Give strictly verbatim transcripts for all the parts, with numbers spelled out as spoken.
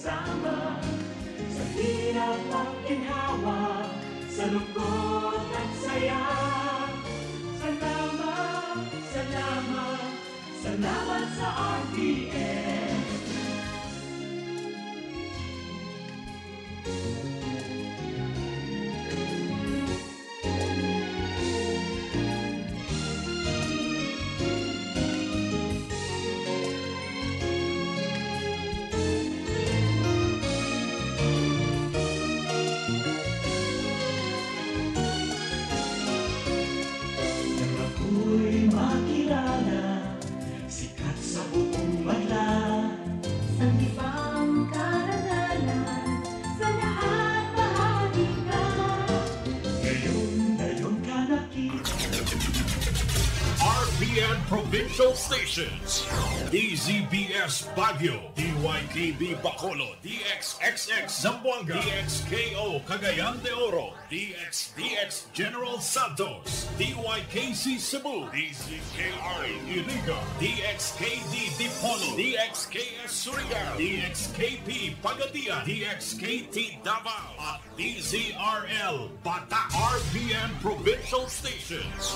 Sa hirap at ginhawa, sa lungkot at saya. Salamat, salamat, salamat sa R T N. Nang ako'y makilala, sikat sa buong banla. Sanggibang karangalan, sa lahat bahagi ka. Ngayon, ngayon ka nakita. R P N Provincial Stations, D Z B S Baguio, D Y K B Bacolod, D X X X Zamboanga, D X K O Cagayan de Oro, D X D X General Santos, D Y K C Cebu, D Z K I Iriga, D X K D Dipolog, D X K S Surigao, D X K P Pagadian, D X K T Davao, at D Z R L Bata, R P N Provincial Stations.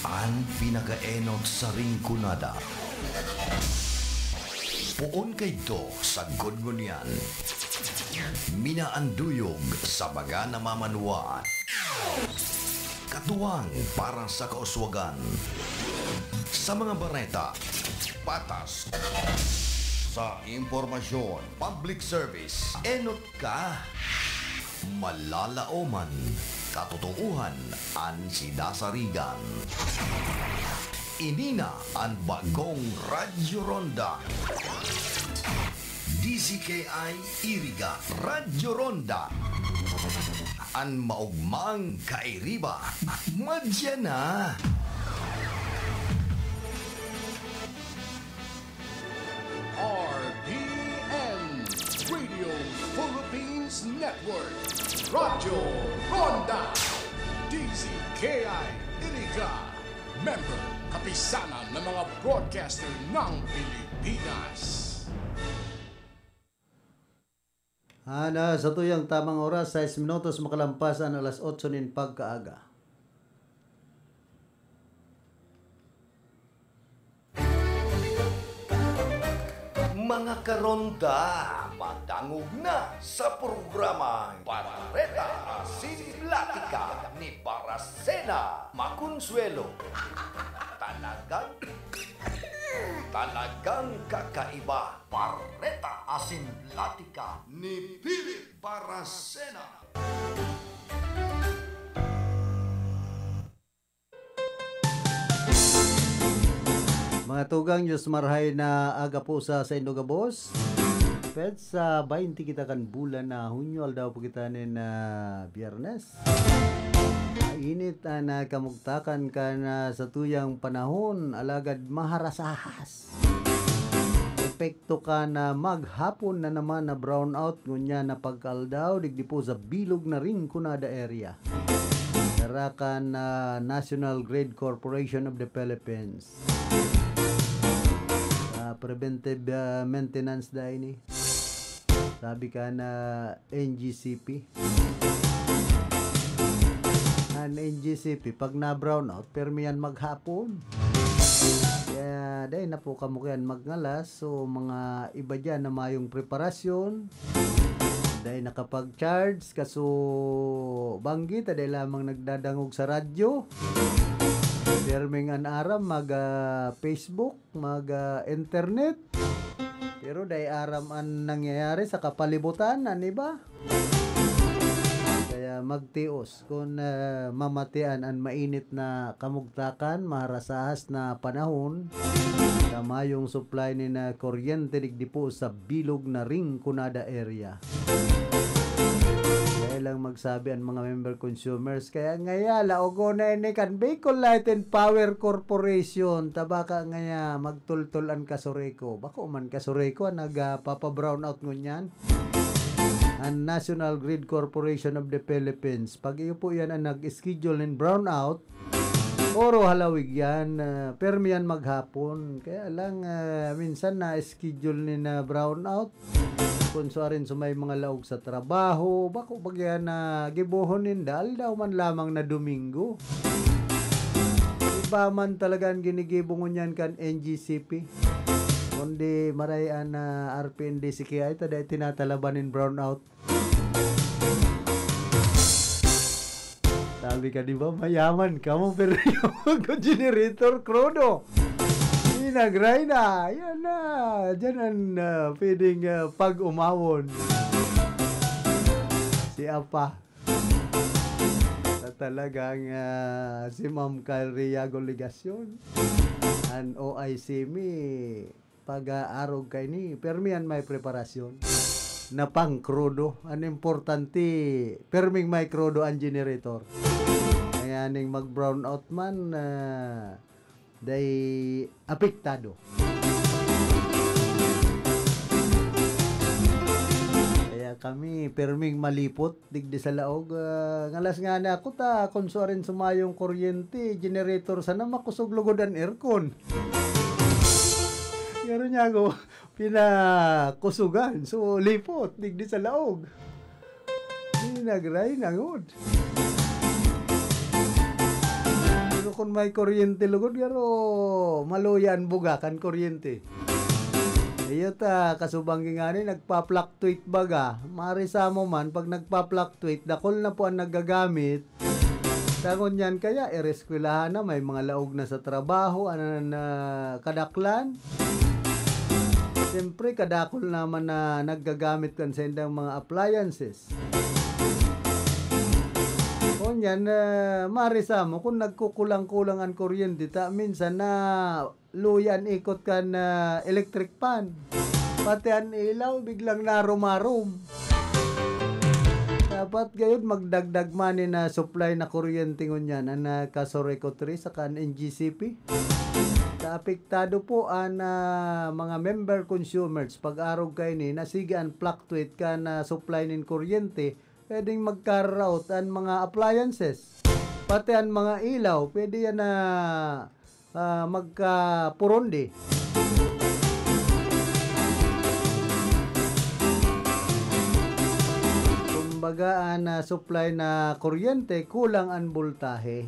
An pinakaenot sa Rinconada. Poon kaidto sagkod ngunyan. Minaanduyog sa mga namamanwaan. Katuwang para sa kauswagan. Sa mga bareta, patas. Sa impormasyon, public service, enot ka. Malalaoman, katotoohan an sidasarigan. Ini na an bagong Radyo Ronda. D Z K I Iriga, Radyo Ronda. An maogmang kairiba, madya na. R P N, Radio Philippines Network, Radyo Ronda, D Z K I Iriga, member, kapisanan ng mga broadcaster ng Pilipinas. Ana, sa tuyang tamang oras, sais minutos makalampas an alas otso nin pagkaaga. Mga karonda, madangog na sa programang Bareta asin Platika ni Baracena Maconsuelo. Talagang, talagang kakaiba. Bareta asin Platika ni Philip Baracena. Mga tugang, Diyos marhay na aga po sa saindo gabos. Petsa baynte kita kan bulan na Hunyo, aldaw po kita nin, ah, Biyernes. Mainit an, ah, kamugtakan kan, ah, satuyang panahon, alagad maharasahas. Epekto kan, ah, maghapon na naman na brownout ngunyan na pagkaaldaw digdi po sa bilog na Rinconada area. Dara kan, ah, National Grid Corporation of the Philippines. Ah, preventive, ah, maintenance da ini. Sabi kan, ah, N G C P. An N G C P, pag na-brownout, permi yan maghapon. Kaya, dai na po kamo kayan magngalas. So, mga iba dyan na mayong preparasyon, dai nakapag-charge, kaso banggi ta, dai lamang nagdadangog sa radyo. Perming an aram, mag, ah, Facebook, mag, ah, internet. Pero dai aram an nangyayari sa kapalibutan, an iba. Kaya magtios kun, ah, mamatian an mainit na kamugtakan, maharasahas na panahon, sa mayong supply nin, ah, kuryente digdi po sa bilog na Rinconada area. Dai lang magsabi an mga member consumers, kaya ngaya, laogon na ini kan Bicol Light and Power Corporation. Tabaka ngaya, magtultol an kasureko. Bako man kasureko an nagpapa-brownout ngunyan. An National Grid Corporation of the Philippines. Pag iyo po yan ang nag-schedule nin brownout, Puro halawig yan, ah, permi yan maghapon. Kaya lang, ah, minsan na-schedule ni na brownout. Kung suarin sa may mga laog sa trabaho, bako bagyan na gibohon ninda, aldaw man lamang na Domingo. Iba man talaga ang ginigibo ngunyan kan N G C P. Kundi maray an, ah, R P N D C K I, ta dai tinatalaban nin brownout. Sabi ka, di ba, mayaman ka mo, pero yung generator, krudo. Pinagray na. Yan na. Diyan ang, ah, pwedeng, ah, pag-umawon. Si Apa. Sa talagang, ah, si Ma'am Cariago Legacion. An O I C mi. Pag-aarog kaini, permi an may preparasyon na pangkrudo. An importante, perming may krudo an generator. Kaya ning mag-brownout man, ah, dai apektado. Kaya kami, perming malipot. Digdi sa laog, ah, ngalas ngani ako ta, kun suarin sumayong kuryente, generator sana, makosog logod an aircon. Garo niya ako pinakusugan. So, lipot, digdi sa laog. Pinagray na ngod. Pero kun may kuryente lugod, garo maluya an buga kan kuryente. Iyo ta, kasubang ki ngani, nagpa-fluctuate baga. Maari sa amo man, pag nagpa-fluctuate, dakul na po ang naggagamit. Sa ngunyan kaya, ireskwelahan na, may mga laog na sa trabaho, ano na, kadaklan. Siyempre, kadakul naman na naggagamit kan saindang mga appliances. Ngunyan, ah, maari sa amo, kung nagkukulang-kulang an kuryente, ta, minsan na luya an ikot kan, ah, electric fan. Pati an ilaw biglang narumarom. Dapat gayod magdagdag man na supply na kuryente ngunyan an, ah, Casureco three saka an N G C P. Sa apektado po an, ah, mga member consumers, pag-arog kaini na sige an fluctuate kan, ah, supply nin kuryente, pwedeng magkaraot an mga appliances. Pati an mga ilaw, pwede yan na, ah, magkapurundi. Kumbaga, an, ah, supply na kuryente, kulang an boltahe.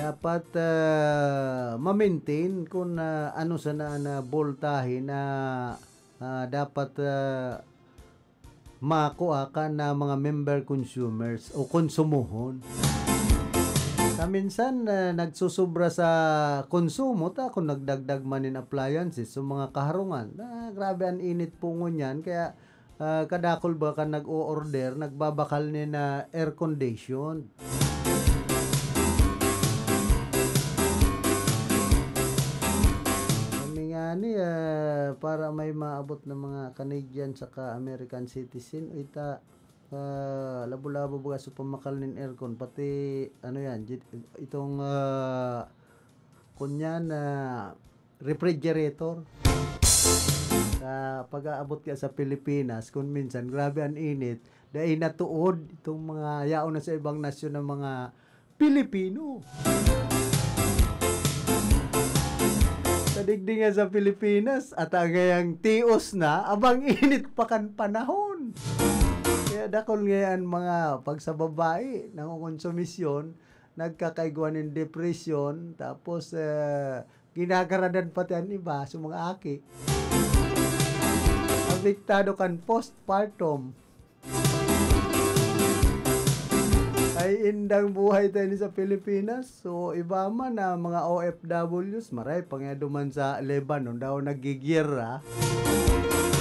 Dapat, ah, ma-maintain kun, ah, ano sana na boltahe na, ah, dapat, ah, makua kan, ah, mga member consumers o konsumohon. Sa minsan, ah, nagsusubra sa konsumo ta kun nagdagdag man nin appliances o mga kaharungan. Ah, grabe an init po ngunyan, kaya ah, kadakul ba kan nag-o-order, nagbabakal nin, ah, air condition. Kami ngani, ah, para may maabot na mga Canadian saka American citizen, o ita, ah, labo-labo baga sa pamakal nin aircon, pati, ano yan, jit-, itong, ah, kunyan na refrigerator. Sa pag-aabot ka sa Pilipinas, kung minsan, grabe an init, dai natuod itong mga yaon na sa ibang nasyon ng mga Pilipino. Sa digdi nga sa Pilipinas, at ang ngayang tios na, abang init pa kan panahon. Kaya dakul ngayon mga pag sa babae, nangungonsumisyon, nagkakaigwa nin depresyon, tapos, eh, ginagaradan pati an iba sa mga aki. Apektado kan postpartum. Ay, indang buhay tayo ni sa Pilipinas. So, iba man na mga O F Ws, maray pa nga duman sa Lebanon, daw naggigiyera.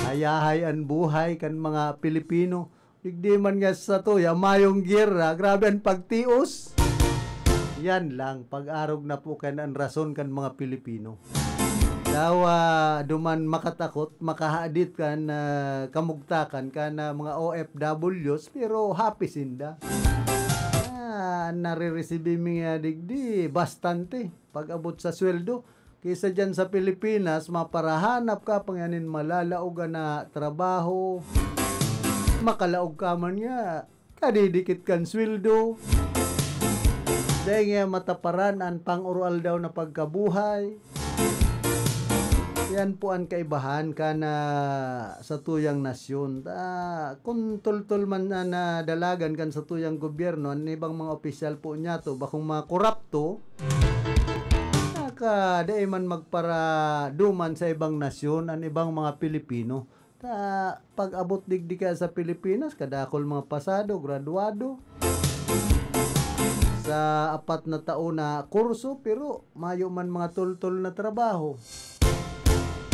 Hayahay an buhay kan mga Pilipino. Digdi man nga sa tuya, mayong giyera, grabe an pagtios. Yan lang, pag-arog na po kan an rason kan mga Pilipino. Daw, ah, duman makatakot, makahadit kan, ah, kamugtakan kan, ah, mga O F Ws, pero happy sinda. Ah, nariresibi mi nga digdi, bastante. Pag-abot sa sweldo, kaysa diyan sa Pilipinas, maparahanap ka pa nganing malalaog na trabaho. Makalaog ka man nga, kadidikit kan sweldo. Dai ngaya mataparan an pang-oroaldaw na pagkabuhay. Yan po an kaibahan kan, ah, satuyang nasyon. Ta, kun tultol man na, na dalagan kan satuyang gobyerno, an ibang mga opisyal po niyato, bakong mga korapto, naka, dai man magparaduman sa ibang nasyon, an ibang mga Pilipino. Ta, pag-abot digdi kaya sa Pilipinas, kadakol mga pasado, graduado. Sa apat na taon na kurso, pero mayo man mga tultol na trabaho.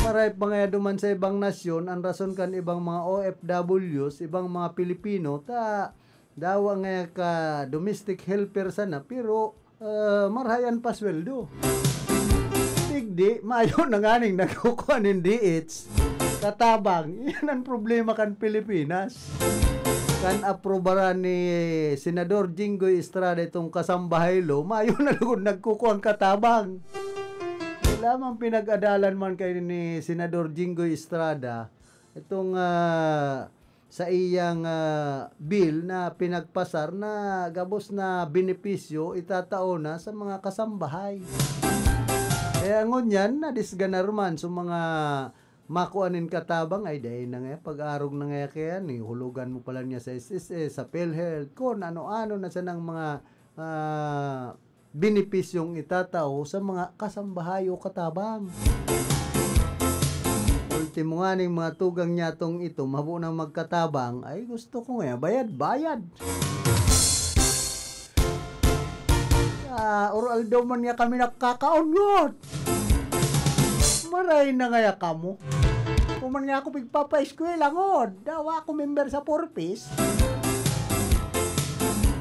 Maray pa ngaya duman sa ibang nasyon, an rason kan ibang mga O F Ws, ibang mga Pilipino, ta dawa ngaya ka domestic helper sana, pero, ah, marhay an pasweldo. Digdi, mayo na nganing nagkukua nin D H. Katabang, iyan an problema kan Pilipinas. Kan aprobaran ni Senador Jinggoy Estrada itong kasambahay law, mayo na lugod nagkukua an katabang. Lamang pinag-adalan man kay ni Senador Jinggoy Estrada itong, ah, sa iyang, ah, bill na pinagpasar na gabos na benepisyo itatao na sa mga kasambahay. Kaya ngunyan, nadisganar man sa mga makua nin katabang, ay dai na ngaya, pag-arog na ngaya kaya, ni hulugan mo pala niya sa S S S, sa PhilHealth, kung ano-ano na sanang mga, ah, benepisyong itatao sa mga kasambahay o katabang. Ultimo nga ning mga tugang niyatong ito, mahabo nang magkatabang, ay gusto ko ngaya, bayad-bayad. Ah, oroaldaw man niya kami nakakaon, ngot. Maray na ngaya kamo. Kung man nga ako pigpapa-eskwela, ngot. Dawa ako member sa Four Ps.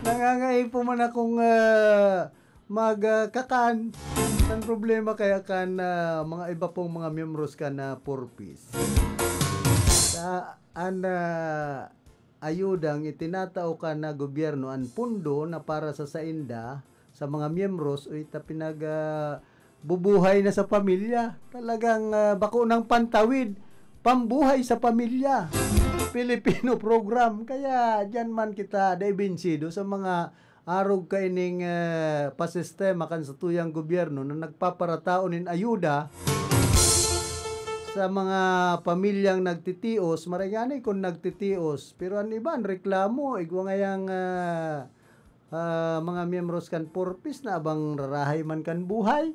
Nangangaipo man akong, ah, mag, ah, kakan. Ang problema kaya kan, ah, mga iba pong mga miyembros kan, ah, Four Ps. Sa, an, ah, ayudang itinatao kan, ah, gobyerno, an pondo na para sa sainda, sa mga miyembros, o ita pinag, ah, bubuhay na sa pamilya. Talagang, ah, bako nang pantawid, pambuhay sa pamilya. Filipino program. Kaya diyan man kita dai binsido sa mga arog kaining, eh, pasistema kan satuyang gobyerno na nagpaparataon nin ayuda sa mga pamilyang nagtitios, maray ngani kun nagtitios. Pero an iba, an reklamo, igwa ngayang, ah, ah, mga miyembros kan Four Ps na abang rarahay man kan buhay.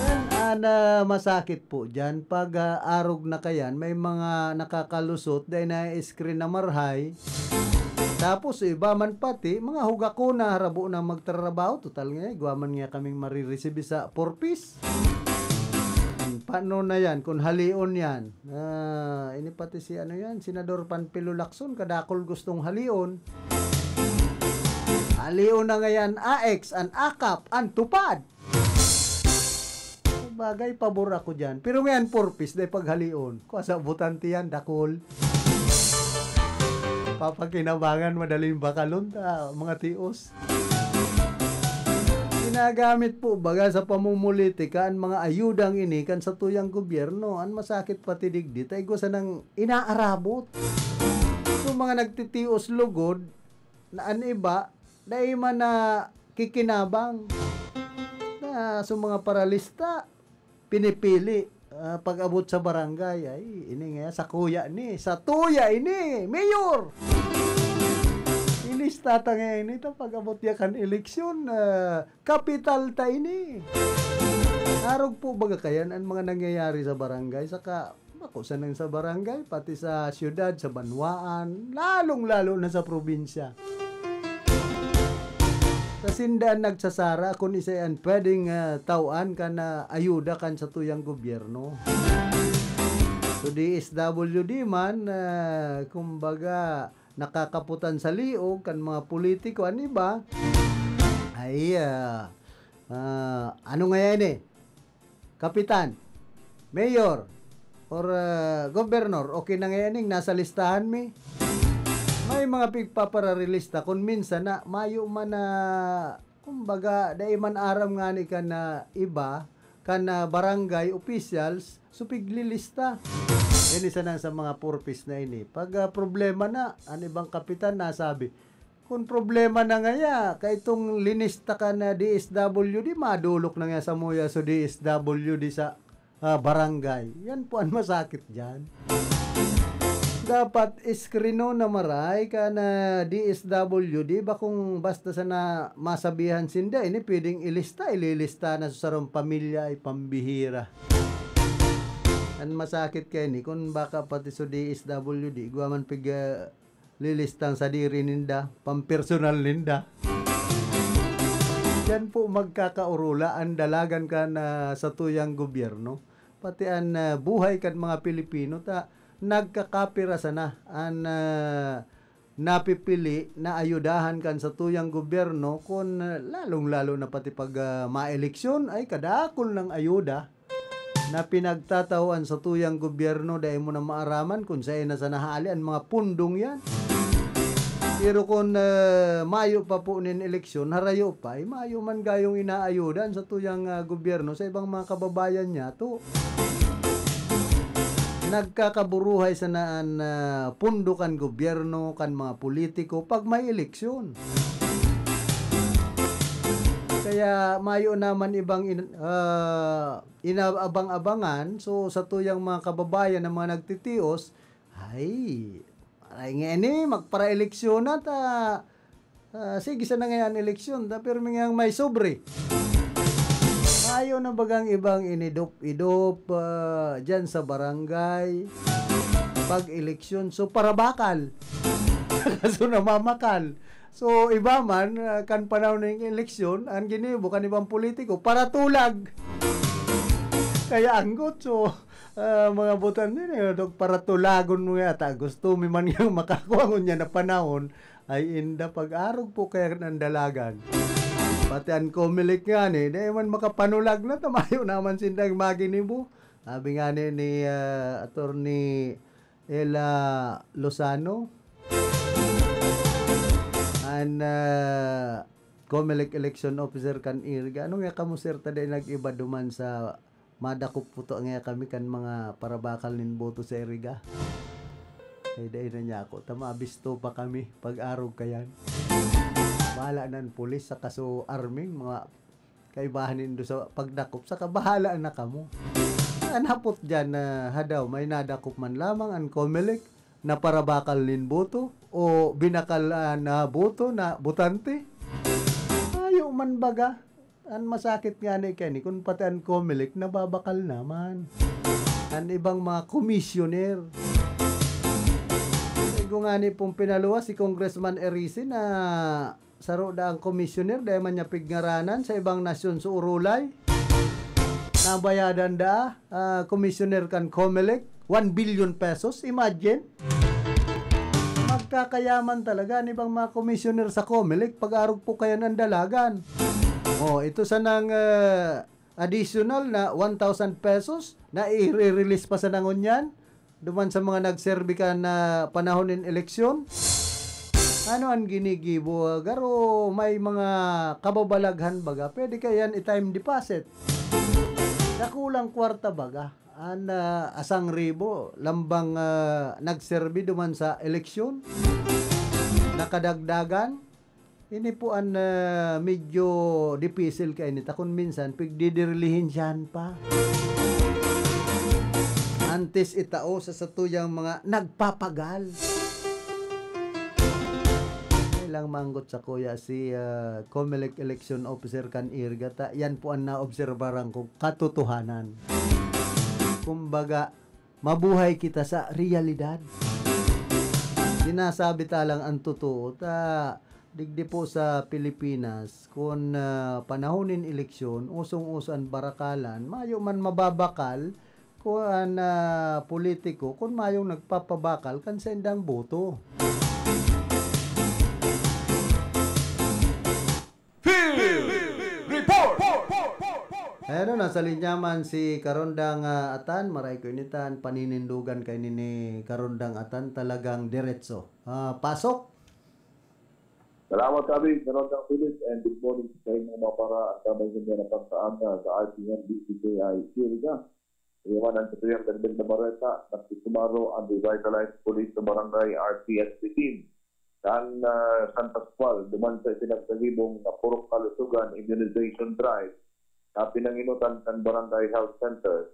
Yan, ah, na masakit po diyan. Pag, ah, arog na kayan, may mga nakakalusot, dahil na-screen na marhay. Tapos, iba man pati, mga hugakon na harabo na magtrabaho. Total nga, igwa man nga kaming mariresibi sa Four Ps. Hmm, paano na yan? Kung halion yan. Ah, ini pati si ano yan, Senador Panfilo Lacson, kadakol gustong halion. Halion na ngayan, A X, an akap, an tupad. Sabagay, pabor ako diyan. Pero ngayon, Four Ps, dai paghalion. Kung sa butante yan, dakol. Papakinabangan, madaling bakalon, ta, mga tios. Ginagamit po, baga, sa pamumulitika, ang mga ayudang ini kan satuyang gobyerno. Ang masakit pati digdi, ta igwa sanang inaarabot. So, mga nagtitios lugod, na an iba, dai man nakikinabang. Na, so, mga paralista, pinipili, ah, pag-abot sa barangay, ay, ini nga, sa kuya ni, sa tuya ini, mayor! Ilista ta nga ini, ta pag-abot ya kan eleksyon, ah, kapital ta ini. Arog po baga kayan an mga nangyayari sa barangay, saka bako sanang sa barangay, pati sa siyudad, sa banwaan, lalong-lalo na sa probinsya. Sa sinda an nagsasara kun isay an pwedeng, ah, taw-an kan, ah, ayuda kan satuyang gobyerno. So, D S W D man, ah, kumbaga, nakakaputan sa liog kan mga politiko, an iba, ay, ah, ah, ano nga yan eh? Kapitan, mayor, or, ah, gobernador, okay na ngayon ning nasa listahan mi. May mga pigpapararelista kun minsan na mayo man na, kumbaga, dai man aram ngani kan, ah, iba, kan, ah, barangay officials, so piglilista. Ini sana sa mga purpose na ini. Pag, ah, problema na, an ibang kapitan nasabi, "Kun problema na ngaya, kaitong linista kan D S W D, madolok na ngaya samuya so D S W D sa, ah, barangay." Yan po ang masakit diyan. Dapat iskrino na maray kan D S W D, bakong basta sana masabihan sinda, ini pwedeng ilista, ililista na sa sarong pamilya, ay pambihira. An masakit kaini, kun baka pati so D S W D, igwa man pig, ah, lilistang sadiri ninda, pampersonal ninda. Diyan po magkakaurula an dalagan kan, ah, satuyang gobyerno, pati an, ah, buhay kan mga Pilipino ta nagkakapira sana an, ah, napipili na ayudahan kan satuyang gobyerno kun, ah, lalong-lalo na pati pag, ah, maeleksyon ay kadakul nang ayuda na pinagtatahoan satuyang gobyerno, dai mo na maaraman kun saen na sana hali an mga pundong yan. Pero kun, ah, mayo pa po nin eleksyon, harayo pa, eh, mayo man gayong inaayuda an satuyang, ah, gobyerno sa ibang mga kababayan niya to. Nagkakaburuhay sana an, ah, pundo kan gobyerno, kan mga politiko pag may eleksyon. Kaya mayo naman ibang in-, ah, inaabang-abangan. So, satuyang mga kababayan na mga nagtitios, ay, ay ngeni, magparaeleksyon na ta. Ah, sige sana ngayan eleksyon ta, pero may ngang may sobre. Ayaw na bagang ibang inidop-idop, ah, dyan sa barangay, pag-eleksyon. So, parabakal. Kaso namamakal. So, iba man, ah, kan panahon ng eleksyon, ang ginibo kan ibang politiko, paratulag. Kaya anggot, so, ah, mga botan din, eh, dok, paratulagon mo yata. Gusto mi man yung makakuha ngunyan na panahon, ay inda pag-arog po kaya ng dalagan. Pati ang Comelec nga ni, di man makapanulag na, tamayo naman sindang maginibo. Sabi nga ni, ni, ah, Attorney Ella Lozano, an, ah, Comelec election officer kan Iriga. Ano nga kamo, sir, ta dai nag-iba duman sa madakop po to nga kami kan mga parabakal nin boto sa Iriga? Ay, dai na niya ako. Ta mabisto pa kami pag-arog kayan. Bahala na an pulis sa kaso arming, mga kaibahan nindo sa pagdakop, saka bahala na kamo. An hapot diyan na hadaw, may nadakop man lamang an Comelec na parabakal nin boto o binakal, ah, na boto na botante? Mayo man baga. An masakit ngani kaini, kun pati an Comelec nababakal naman. An ibang mga komisyoner. Igo ngani pong pinaluwas si Congressman Erice na saro daang komisyoner, dai man niya pigngaranan, sa ibang nasyon sa urulay. Nabayadan da, ah, komisyoner kan Comelec, one billion pesos. Imagine! Magkakayaman talaga an ibang mga komisyoner sa Comelec, pag-arog po kayan an dalagan. Oh, ito sanang, ah, additional na one thousand pesos na i-release pa sana ngunyan. Duman sa mga nagserbi kan panahon nin eleksyon? Ano an ginigibo? Garo may mga kababalaghan baga, pwede kayan i-time deposit. Dakulang kwarta baga. An, ah, asang ribo, lambang, ah, nagserbi duman sa eleksyon? Nakadagdagan? Ini po an, ah, medyo dipisil kaini ta kun minsan pigdidirilihinsyahan pa. Antes itao sa satuyang mga nagpapagal. Kailang manggot sa kuya si, ah, Comelec election officer kan Iriga ta, yan po an naobserbaran kong katotohanan. Kumbaga, mabuhay kita sa realidad. Sinasabi ta lang ang totoo, ta digdi po sa Pilipinas, kun, ah, panahon nin eleksyon, usong-uso an barakalan, mayo man mababakal kun an, ah, politiko, kun mayong nagpapabakal kan saindang boto. Field Report! Ayan o, nasa linya man si Karondang, ah, Atan. Maray ko initan, paninindugan kay nini Karondang Atan, talagang diretso. Ah, pasok! Salamat, Abi. Karondang Philip, and good morning sa inyo mga para at kamay sa mga napantaan na sa R T N D C K I Iriga. Iyo man ang satuyang dagdag na bareta, nagsusumaro ang Revitalized Police sa Barangay R P S B team kan, ah, San Pascual duman sa ipinagsagibong na Purok Kalusugan Immunization Drive na pinanginutan kan Barangay Health Center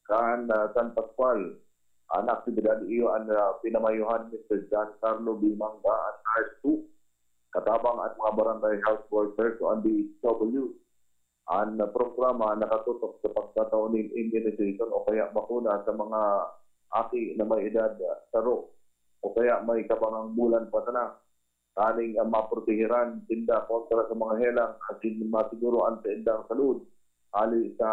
kan, ah, San Pascual. An aktibidad iyo an, ah, pinamayuhan ni Mister John Carlo B. Manga, an R two, katabang an mga barangay health workers o an D H W. An programa nakatutok sa pagtatao nin immunization o kaya bakuna sa mga aki na may edad saro o kaya may kabangang bulan pa sana, tanganing maprotehiran sinda kontra sa mga helang asin masiguro an saindang salud hali sa,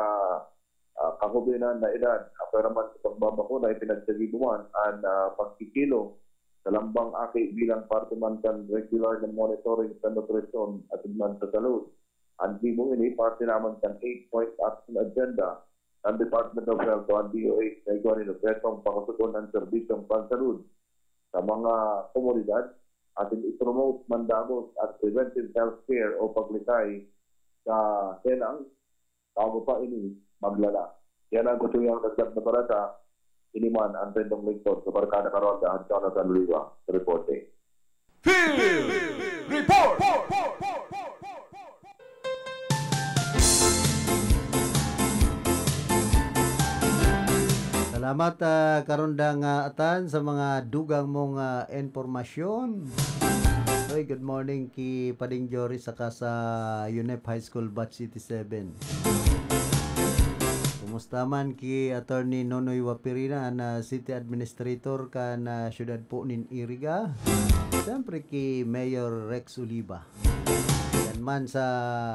ah, kahobenan na edad. Apwera man sa pagbabakuna, ipinagsagibo man an, ah, pagkikilo sa lambang aki bilang parte man kan regular na monitoring sa nutrisyon asin man sa salud. An gibong ini parte naman kan eight-point action agenda kan Department of Health o an D O H na igwa nin obhetong pakusugon an serbisyong pansalud sa mga komunidad asin i-promote man dagos an preventive healthcare o paglikay sa helang bago pa ini maglala. Yan ang gusto niyang dagdag na bareta. Ini man ang trendong lingkod sa Barkada Karonda, Jonathan Oliva, reporting. Field Report! Salamat, ah, Karondang, ah, Atan, sa mga dugang mong, ah, impormasyon. Oy, good morning ki Pading Jory saka sa UNEP High School Batch eighty-seven. Kumusta man ki Attorney Nonoy Wapirina, an, ah, City Administrator kan, ah, siyudad po nin Iriga? Siyempre ki Mayor Rex Oliva. Yan man sa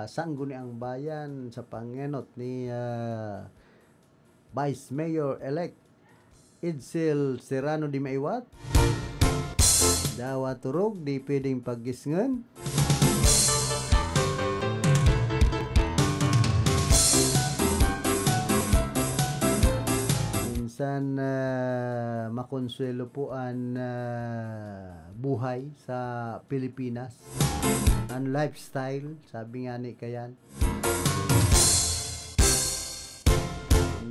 Sangguniang Bayan, sa pangenot ni, ah, Vice Mayor-elect Edsel Serrano di Maiwat. Dawa turog, di pwedeng paggisngon. Minsan, ah, makonsuelo po an, ah, buhay sa Pilipinas. An lifestyle, sabi nga ni kayan.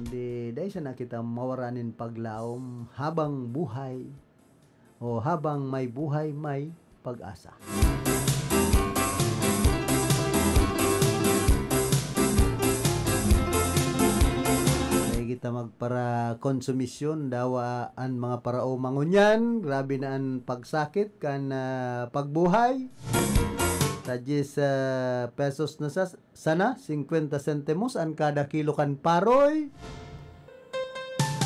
Kundi dai sana kita mawara nin paglaom habang buhay, o habang may buhay, may pag-asa. Dai kita magparakonsumisyon, dawa an mga paraoma ngunyan, grabe na an pagsakit kan, ah, pagbuhay. Sa diyes, ah, pesos na sa sana, singkwenta sentimos an kada kilo kan paroy.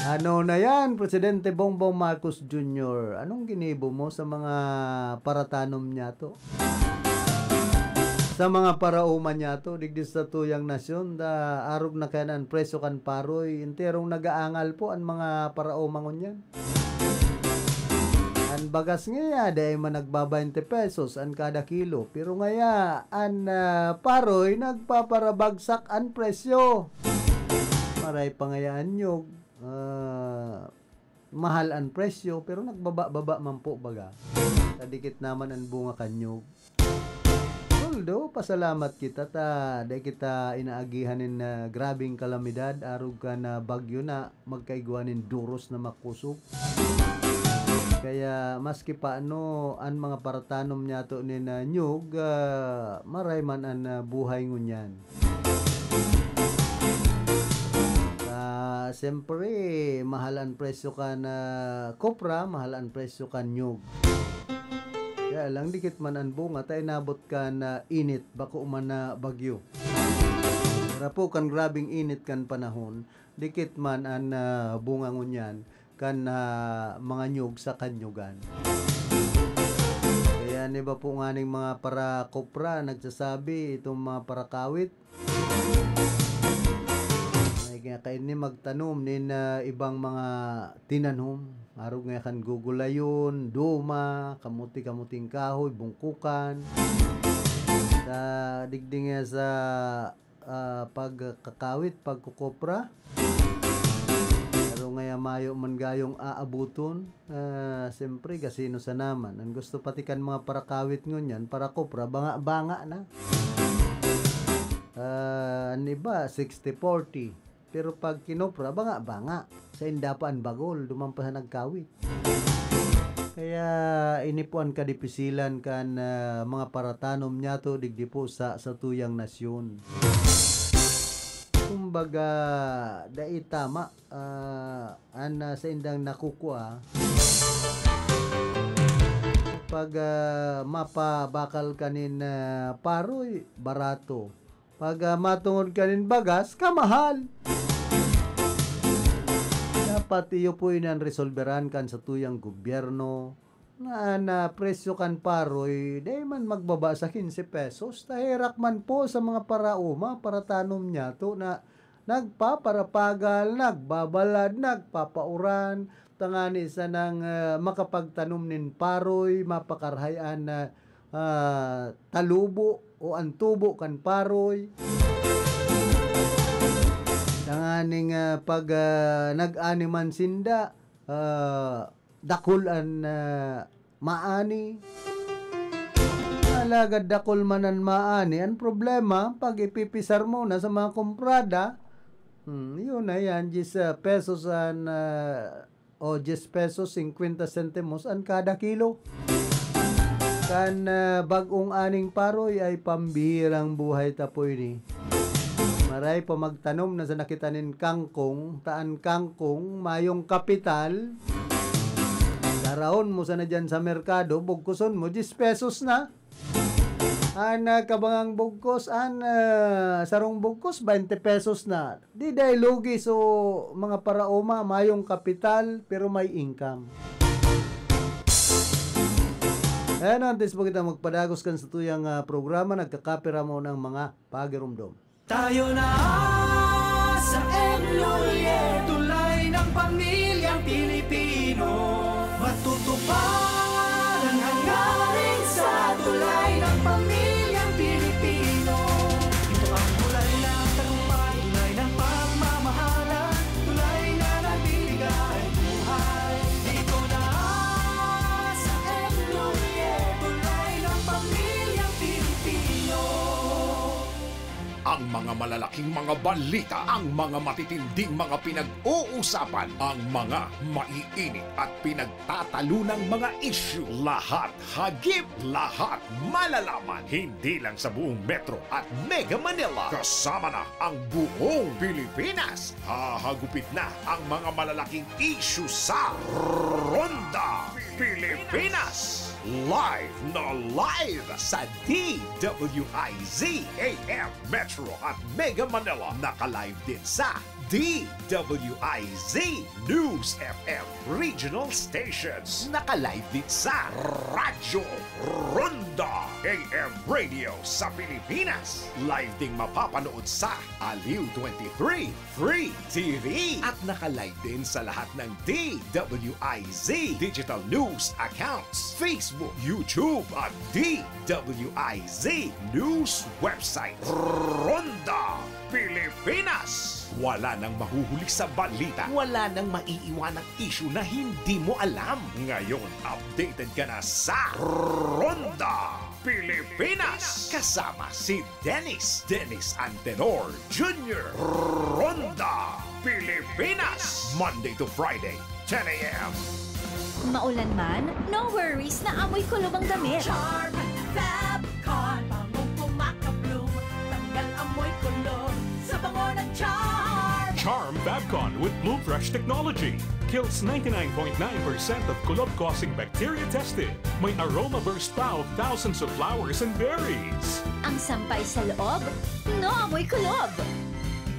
Ano na yan, Presidente Bongbong Marcos Junior? Anong ginibo mo sa mga paratanom niyato? Sa mga paraoma niyato, digdi sa tuyang nasyon, da, arog na kaya an presyo kan paroy, enterong nagaangal po an mga paraoma ngunyan. An bagas ngaya, dai man nagba-baynte pesos an kada kilo. Pero ngaya, an, ah, paroy, nagpaparabagsak an presyo. Maray pa ngaya an nyog, ah, mahal an presyo, pero nagbaba-baba man po, baga. Kadikit naman an bunga kan nyog. Although, pasalamat kita ta dai kita inaagihan nin, ah, grabeng kalamidad, arog kan, ah, bagyo na magkaigwa nin duros na makosog. Kaya maski paano, an mga paratanom niyato nin, ah, nyog, ah, maray man an, ah, buhay ngunyan. Ah, siyempre, mahal an presyo kan, ah, kopra, mahal an presyo kan nyog. Kaya lang, dikit man an bunga, ta inabot kan, ah, init, bako man na bagyo. Rapo kan grabeng init kan panahon, dikit man an, ah, bunga ngunyan kan, ah, mga nyog sa kanyugan. Kaya an iba po nganing mga para-kopra nagsasabi, itong mga parakawit, may nga kaini magtanom nin, ah, ibang mga tinanom. Arog nga kan gugulayon, duma, kamuti-kamuting kahoy, bungkukan. Sa digdi nga sa, ah, pagkakawit, pagkukopra. Pero ngaya mayo man gayong aaboton. Ah, siyempre, gasino sa naman. Ang gusto pati kan mga parakawit ngunyan, parakopra, banga-banga na. Ah, an iba, sixty forty. Pero pag kinopra, banga-banga. Sainda pa an bagol, duman pa sa nagkawit. Kaya ini po an kadipisilan kan, ah, mga paratanom niyato digdi po sa satuyang nasyon. Kumbaga, dai tama, ah, an, ah, saindang nakukua. Pag, ah, mapabakal ka nin, ah, paroy, barato. Pag, ah, matungod ka nin bagas, kamahal. Dapat iyo po ini an resolberan kan satuyang gobyerno na an, ah, presyo kan paroy dai man magbaba sa quince pesos. Ta herak man po sa mga paraoma, paratanom niyato na nagpaparapagal, nagbabalad, nagpapauran, tangani sanang, ah, makapagtanom nin paroy, mapakarahay an, ah, ah, talubo o an tubo kan paroy. Tanganing, ah, pag, ah, nag-ani man sinda, ah, dakul an, ah, maani. Alagad dakul man an maani. An problema, pag ipipisar mo na sa mga kumprada, hmm, yun na yan, diyes, ah, pesos an, ah, o diyes pesos, singkwenta sentimos an kada kilo. Kan, ah, bag-ong aning paroy ay pambihirang buhay ta po ini. Maray pa magtanom na sa nakita nin kangkong, ta an kangkong, mayong kapital. Daraon mo sana dyan sa merkado, bugkuson mo, diyes pesos na. An, ah, kabangang bugkos, an, ah, sarong bugkos, baynte pesos na. Di dai lugi, so, mga paraoma, mayong kapital, pero may income. Ayan, antes po kita magpadagos kan satuyang, ah, programa, nagkakapira mo ng mga pagirumdom. Tayo na sa M Lhuillier, tulay ng pamilyang Pilipino. Matutupad ang hangarin sa tulay ng pamilyang Pilipino. Ito ang tulay ng tagumpay, tulay ng pagmamahalan, tulay na nagbibigay buhay. Dito na sa M Lhuillier, tulay ng pamilyang Pilipino. Ang mga malalaking mga balita, ang mga matitinding mga pinag-uusapan, ang mga maiinit at pinagtatalunang mga isyu, lahat hagip, lahat malalaman. Hindi lang sa buong Metro at Mega Manila, kasama na ang buong Pilipinas. Hahagupit na ang mga malalaking isyu sa Ronda Pilipinas. Live na live sa D W I Z A M Metro at Mega Manila. Naka-live din sa D W I Z News F M Regional Stations. Naka-live din sa Radyo Ronda A M Radio sa Pilipinas. Live ding mapapanood sa Aliw twenty-three Free T V. At naka-live din sa lahat ng D W I Z digital news accounts, Facebook, YouTube, at D W I Z news website. Ronda Pilipinas. Wala nang mahuhuli sa balita. Wala nang maiiwanang isyu na hindi mo alam. Ngayon, updated ka na sa Ronda Pilipinas. Kasama si Dennis, Dennis Antenor Junior. Ronda Pilipinas. Monday to Friday, ten A M. Maulan man, no worries na amoy kulob ang damit. Charm Fab Con, bangong kumaka-bloom, tanggal amoy kulob sa bango ng Charm. Charm Fab Con with Bloom Fresh technology kills ninety-nine point nine percent of kulob-causing bacteria tested. May aroma burst pa of thousands of flowers and berries. Ang sampay sa loob, no amoy kulob.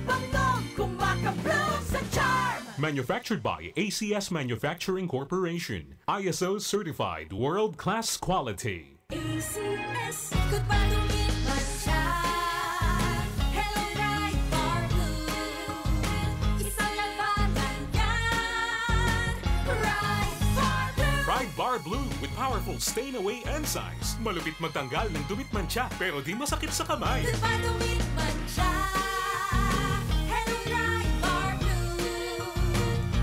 Bangong kumaka-bloom sa Charm. Manufactured by A C S Manufacturing Corporation. I S O certified world-class quality. A C S, goodbye to meat mancha. Hello, Ride Bar Blue. Isang labanan yan. Ride Bar Blue. Ride Bar Blue with powerful stain away enzymes. Malupit magtanggal ng dumit mancha, pero di masakit sa kamay. Goodbye to meat mancha. Hello, Ride Bar Blue.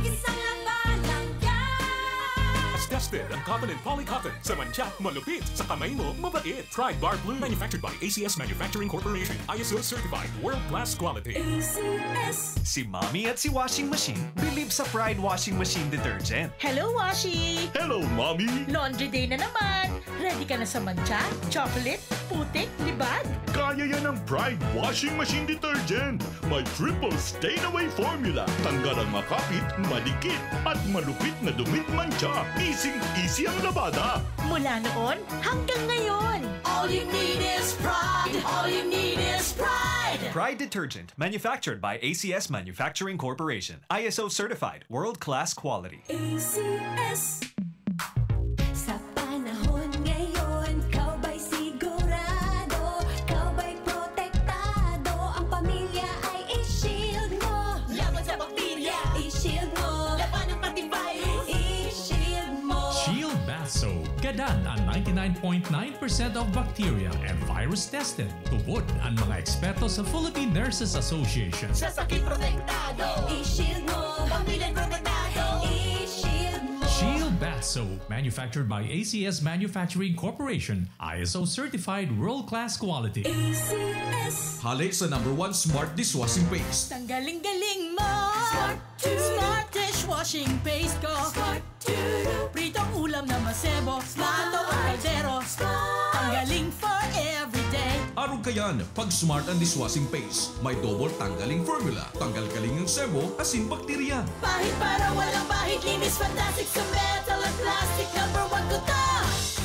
Isang labanan yan. As Tested ang cotton and poly cotton. Sa mantsa, malupit. Sa kamay mo, mabait. Pride Bar Blue. Manufactured by A C S Manufacturing Corporation. I S O certified. World class quality. A C S. Si Mommy at si Washing Machine believe sa Pride Washing Machine Detergent. Hello, Washi! Hello, Mommy! Laundry day na naman! Ready ka na sa mantsa, chocolate, putik, libag? Kaya yan ng Pride Washing Machine Detergent. May triple stain away formula. Tanggal ang makapit, madikit, at malupit na dumi at mantsa. Easy-easy ang labada. Mula noon hanggang ngayon. All you need is pride. All you need is pride. Pride detergent, manufactured by A C S Manufacturing Corporation. I S O certified, world-class quality. A C S. Sa panahon ngayon, ikaw ba'y sigurado? Ikaw ba'y protektado? Ang pamilya ay i-shield mo. Laban sa bakterya. I-shield mo. Labanan pati virus. I-shield mo. Shield Bath Soap. Gadan ang ninety-nine point nine percent of bacteria and virus tested. Tubod ang mga eksperto sa Philippine Nurses Association. Sa sakit protektado. I-shield mo. Pamilya protektado. I-shield mo. Shield Bath Soap, manufactured by A C S Manufacturing Corporation, I S O certified world-class quality. A C S. Hali sa number one smart dishwashing paste. Tanggaling-galing mo. Smart. Smart dishwashing paste ko. Smart. Pritong ulam na masebo. Smart. Plato o kaldero. Smart. Tanggaling for everyday. Arog kayan, pag Smart ang dishwashing paste. May double tanggaling formula. Tanggal galing ang sebo, asin bakterya. Pahid para walang bahid. Linis fantastic sa metal at plastic. Number one ko to.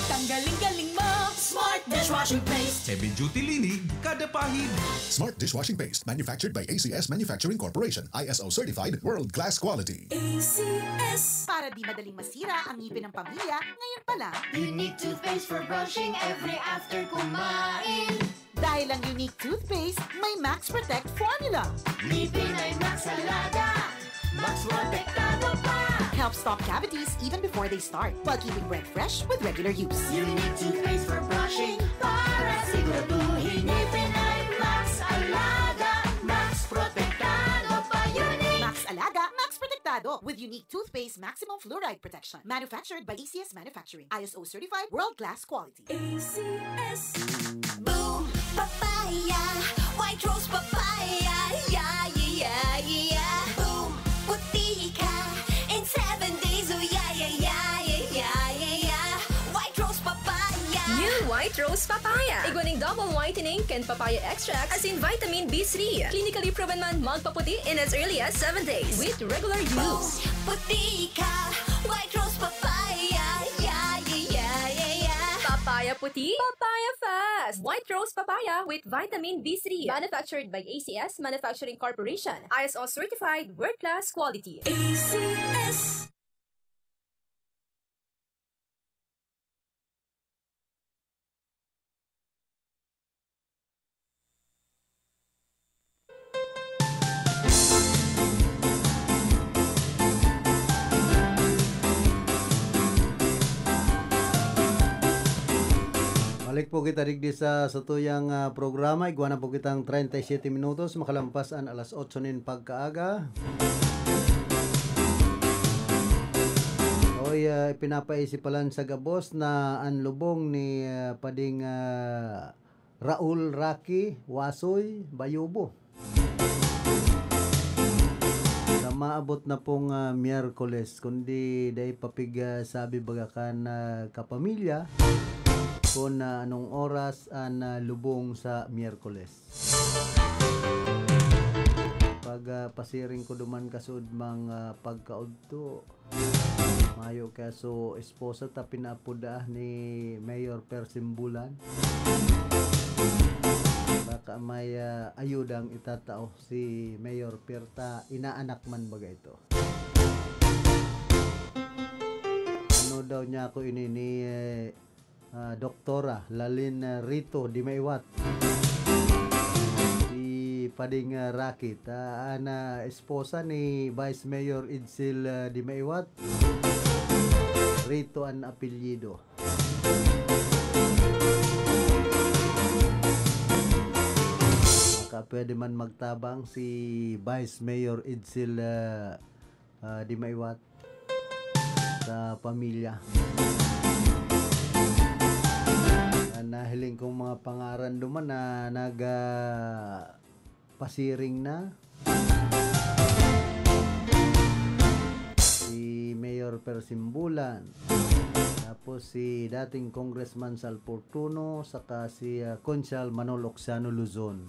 Tanggaling-galing mo. Smart dishwashing paste. Heavy duty linig, kada pahid. Smart dishwashing paste. Manufactured by A C S Manufacturing Corporation. I S O certified, world class quality. A C S. Para di madaling masira ang ngipin ng pamilya, ngayon pa lang. Unique toothpaste for brushing every after kumain. Dahil ang Unique Toothpaste may Max Protect Formula. Ngipin ay Max Alaga, Max Protektado pa. Helps stop cavities even before they start, while keeping breath fresh with regular use. Unique Toothpaste for brushing, para siguraduhin ngipin ay Max Alaga, Max Protektado pa. Unique. Max Alaga, Max Protektado, with Unique Toothpaste Maximum Fluoride Protection. Manufactured by A C S Manufacturing. I S O certified, world-class quality. A C S. Boom! Papaya! White Rose Papaya! Yeah, yeah, yeah, yeah! Boom! Puti ka in seven days! Oh, yeah, yeah, yeah, yeah, yeah, yeah, yeah! White Rose Papaya! New White Rose Papaya. Igwa ning double whitening kan papaya extract asin vitamin B three. Clinically proven man magpaputi in as early as seven days with regular use. Puti ka, White Rose Papaya. Yeah, yeah, yeah, yeah, yeah. Papaya puti, papaya fast. White Rose Papaya with vitamin B three. Manufactured by A C S Manufacturing Corporation. I S O certified, world-class quality. A C S. Balik po kita digdi sa satuyang, ah, programa. Igwa na po kitang treinta y siete minutos, makalampas an alas otso nin pagkaaga. Oy, ah, ipinapaisi palan sa gabos na an lubong ni, ah, Pading, ah, Raul Rocky Wasoy Bayubo. Sa maabot na pong, ah, Miyerkules, kundi dai pa pig, ah, sabi baga kan, ah, kapamilya, kun, ah, anong oras an, ah, lubong sa Miyerkules. Pag, ah, pasiring ko duman kasud mga pagkaudto, mayo kaya so esposa ta pinaapod daa ni Mayor Per Simbulan. Baka may, ah, ayudang itatao si Mayor Per ta inaanak man baga ito. Ano daw niya ako ini ni, eh, ah, Doktora Lalin, ah, Rito Di Maiwat. Si Pading, ah, Rakit, ah, an, ah, esposa ni Vice Mayor Edsel, ah, Di Maiwat. Rito an apelyido. Baka pwede man magtabang si Vice Mayor Edsel, ah, ah, Di Maiwat. sa pamilya. Ang nahiling kong mga pangaran duman na nag, ah, pasiring na. Si Mayor Persimbulan. Tapos si dating Congressman Sal Fortuno, saka si, ah, Konsehal Manolo Oxiano Luzon.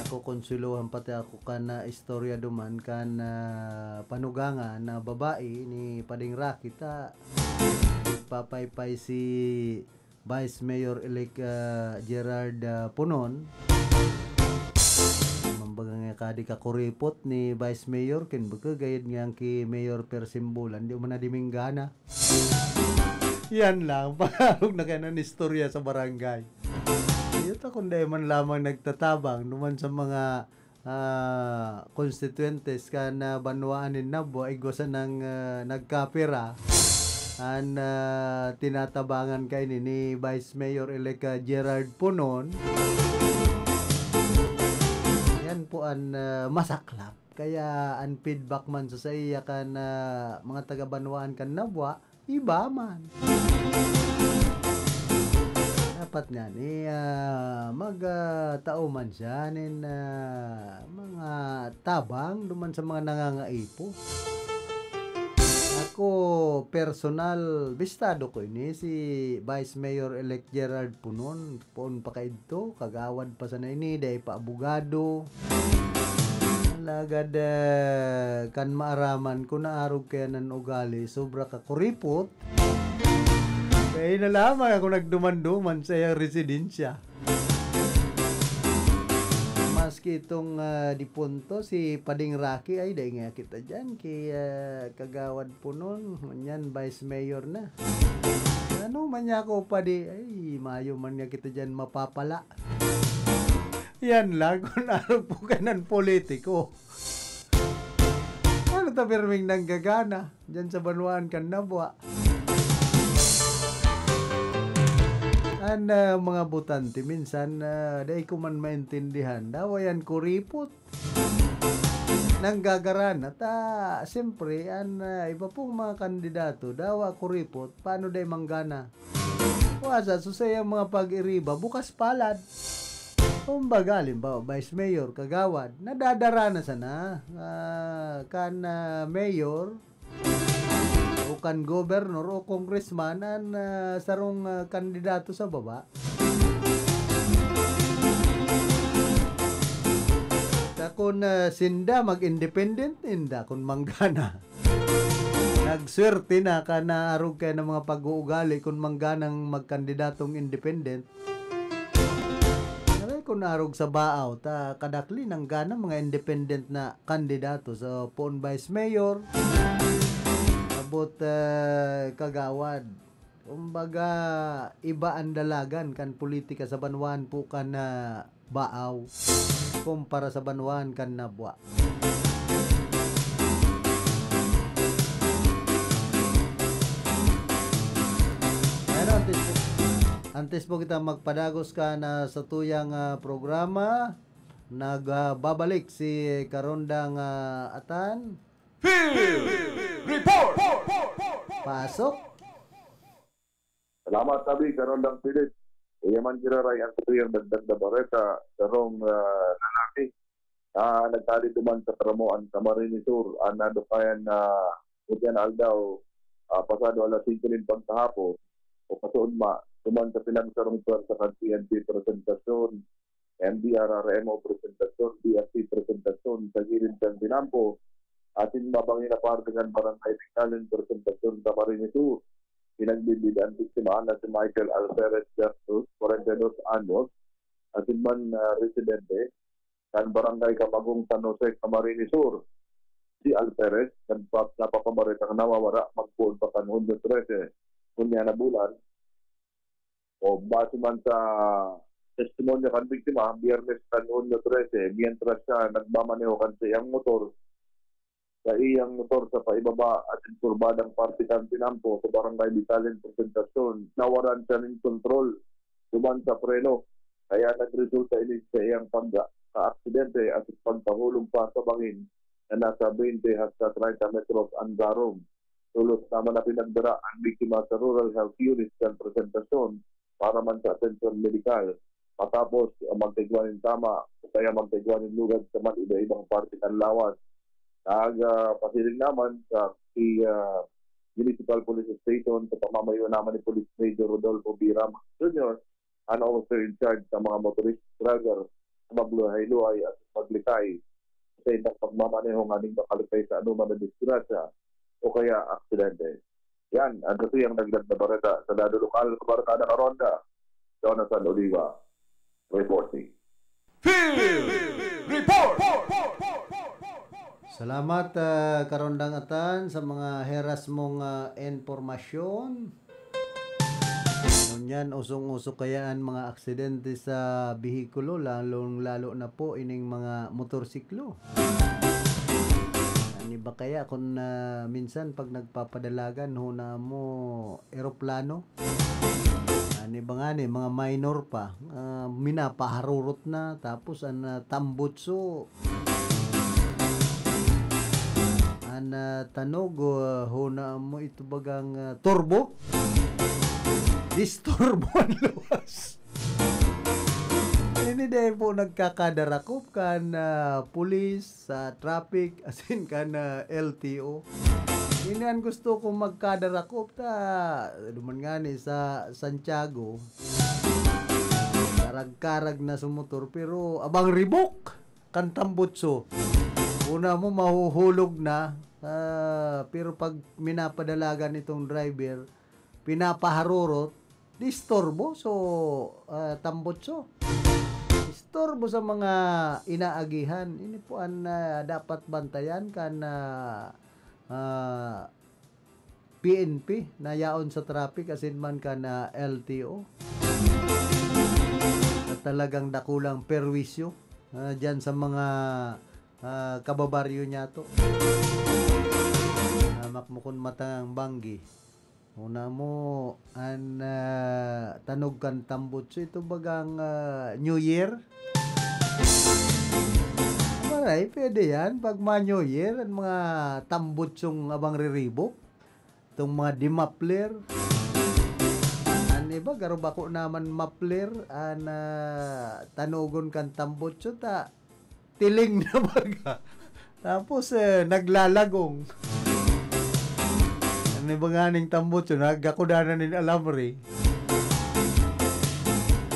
Nakokonsulohan pati ako kan, ah, istorya duman kan, ah, panugangan na babae ni Pading Rocky ta nagpapaypay si Vice Mayor-elect, ah, Gerard, ah, Punon. Mambaga nga kadi kakuripot ni Vice Mayor, kin baka gayod nga ki Mayor Persimbulan, di man na diminggana. Yan lang, pangarog na kaya ng istorya sa barangay. Iyo ta, kung dai man lamang nagtatabang duman sa mga, ah, konstituyentes kan, ah, banwaan nin Nabua, igwa sanang, ah, nagkapira an, ah, tinatabangan kaini ni Vice Mayor-elect, ah, Gerard Punon. Yan po an, ah, masaklap. Kaya an feedback man sa saiya kan, ah, mga taga-banwaan kan Nabua, iba man. Dapat ngani, ah, mag, ah, tao man siya nin, ah, mga tabang duman sa mga nangangaipo. Ako, personal, bistado ko ini, si Vice Mayor-elect Gerard Punon. Poon pa kaidto, kagawad pa sana ini, dai pa abogado. Alagad, ah, kan maaraman ko, naarog kaya nan ugali, sobra ka kuripot. Kaya na lamang ako nagduman-duman sa iyang residensya. Maski itong, ah, dipunto, si Pading Rocky, ay, dai nga kita dyan, kay, ah, Kagawad Punon, ngunyan Vice Mayor na. Ano man niya ako, padi? Ay, mayo man nga kita dyan mapapala. Yan lang, kung ano po ka ng politiko. Ano ta pirming nanggagana dyan sa banwaan kan Nabua? An, ah, mga botante, minsan, ah, dai ko man maintindihan. Dawa yan kuripot. Nanggagara na ta, siyempre, an, ah, iba pong mga kandidato, dawa kuripot, paano dai manggana? Wasa, so sa iyang mga pag-iriba, bukas palad. Kumbaga, halimbawa, Vice Mayor, Kagawad, nadadara na sana, ah, kan, ah, Mayor, o kan Governor, o Congressman, an, ah, sarong, ah, kandidato sa baba. Ta kun, ah, sinda mag-independent, inda kun manggana. Nagswerte na ka na arog kaya ng mga pag-uugali kun mangganang magkandidatong independent. Aray, kun arog sa baaw, ta kadakli nanggana mga independent na kandidato. So, poon vice mayor, abot, ah, kagawad. Kumbaga, iba ang dalagan kan politika sa banwaan po kan, ah, Baaw kumpara sa banwaan kan Nabua. Pero antes po, antes po kita magpadagos kan, ah, satuyang, ah, programa, nagbabalik si Karondang, ah, Atan. Field Report! Pasok. Salamat, Abi, Karondang Philip. Iya man giraray ang satuyang dagdag na bareta, sarong, ah, lalaki na nagtali duman sa Taramoan, Camarines Sur, an nadukayan na, puti na aldaw, ah, pasado alas singko nin pagkahapon, o kasuodma, duman sa pinagsarong pwersa kan P N P presentasyon, M D R R M O presentasyon, D F C presentasyon sa gilid kan tinampo, asin mabangin na parte kan Barangay Victalin presentasyon sa Camarines Sur. Pinagbibidaan biktima na si Michael Alferez Gastos, kwarenta y dos anyos, asin man, ah, residente kan Barangay Kamagong, San Jose, Camarines Sur. Si Alferez, nagpa-, napapabaretang nawawara magpoon pa kan Hunyo trese, ngunyan na bulan, o base man sa testimonyo kan biktima, Biyernes kan Hunyo trese, mientras siya nagmamaneho kan saiyang motor, sa iyang motor sa paibaba asin kurbadang parte kan tinampo sa Barangay Victalin Presentacion, nawaran siya nin kontrol duman sa preno, kaya nagresulta ini sa iyang pagka-aksidente asin pagkahulog pa sa bangin na nasa twenty hasta treinta metros an garom. Tolos naman na pinagdara ang biktima sa Rural Health Unit kan presentasyon para man sa atensyon medikal. Matapos, ah, magkaigwa nin tama o kaya magkaigwa nin lugad sa man iba-ibang parte kan lawas. Nag, ah, pasiring naman sa si, ah, Municipal Police Station sa pamamayo naman ni Police Major Rodolfo B. Ramos Junior, an officer in charge sa mga motorist driver sa magluhay-luhay at maglikay sa indang pagmamaneho nganing makalipay sa anoman na disgrasya o kaya aksidente. Yan ang kasuyang nagdag na bareta sa lado lokal na barkada Karonda. Jonathan Oliva, reporting. Field Report! Salamat, ah, Karondang Atan, sa mga heras mong, ah, impormasyon. Ngunyan, usong-uso kaya an mga aksidente sa behikulo, lalong-lalo na po ining mga motorsiklo. An iba kaya kun, ah, minsan pag nagpapadalagan, hona mo eroplano. An iba ngani, mga minor pa, ah, minapaharurot na, tapos an, ah, tambutso, an, ah, tanog, ah, hona mo ito bagang, ah, turbo. Disturbo an luwas. Ini dai po nagkakadarakop kan, ah, pulis, sa traffic, asin kan, ah, L T O. Ini an gusto kong magkadarakop ta, duman ngani sa Santiago, karag-karag na sa motor, pero abang ribok kan tambutso. Una mo, mahuhulog na, ah, pero pag minapadalagan itong driver, pinapaharurot, disturbo so, ah, tambutso. Disturbo sa mga inaagihan. Ini po an, ah, dapat bantayan kan, ah, ah, P N P na yaon sa traffic asin man kan, ah, L T O. Na talagang dakulang perwisyo, ah, diyan sa mga, ah, kababaryo niyato. Ah, makmukon matang banggi. Una mo, an, ah, tanog kan tambutso, ito bagang, ah, New Year? Maray, pwede yan. Pag mga New Year, ang mga tambutsong abang riribok, itong mga dimapler. An iba, garo bako naman mapler, an, ah, tanogon kan tambutso, ta tiling na baga. Tapos, eh, naglalagong. Ano ba nga ning tambutso? Nagkakudanan nin alamre.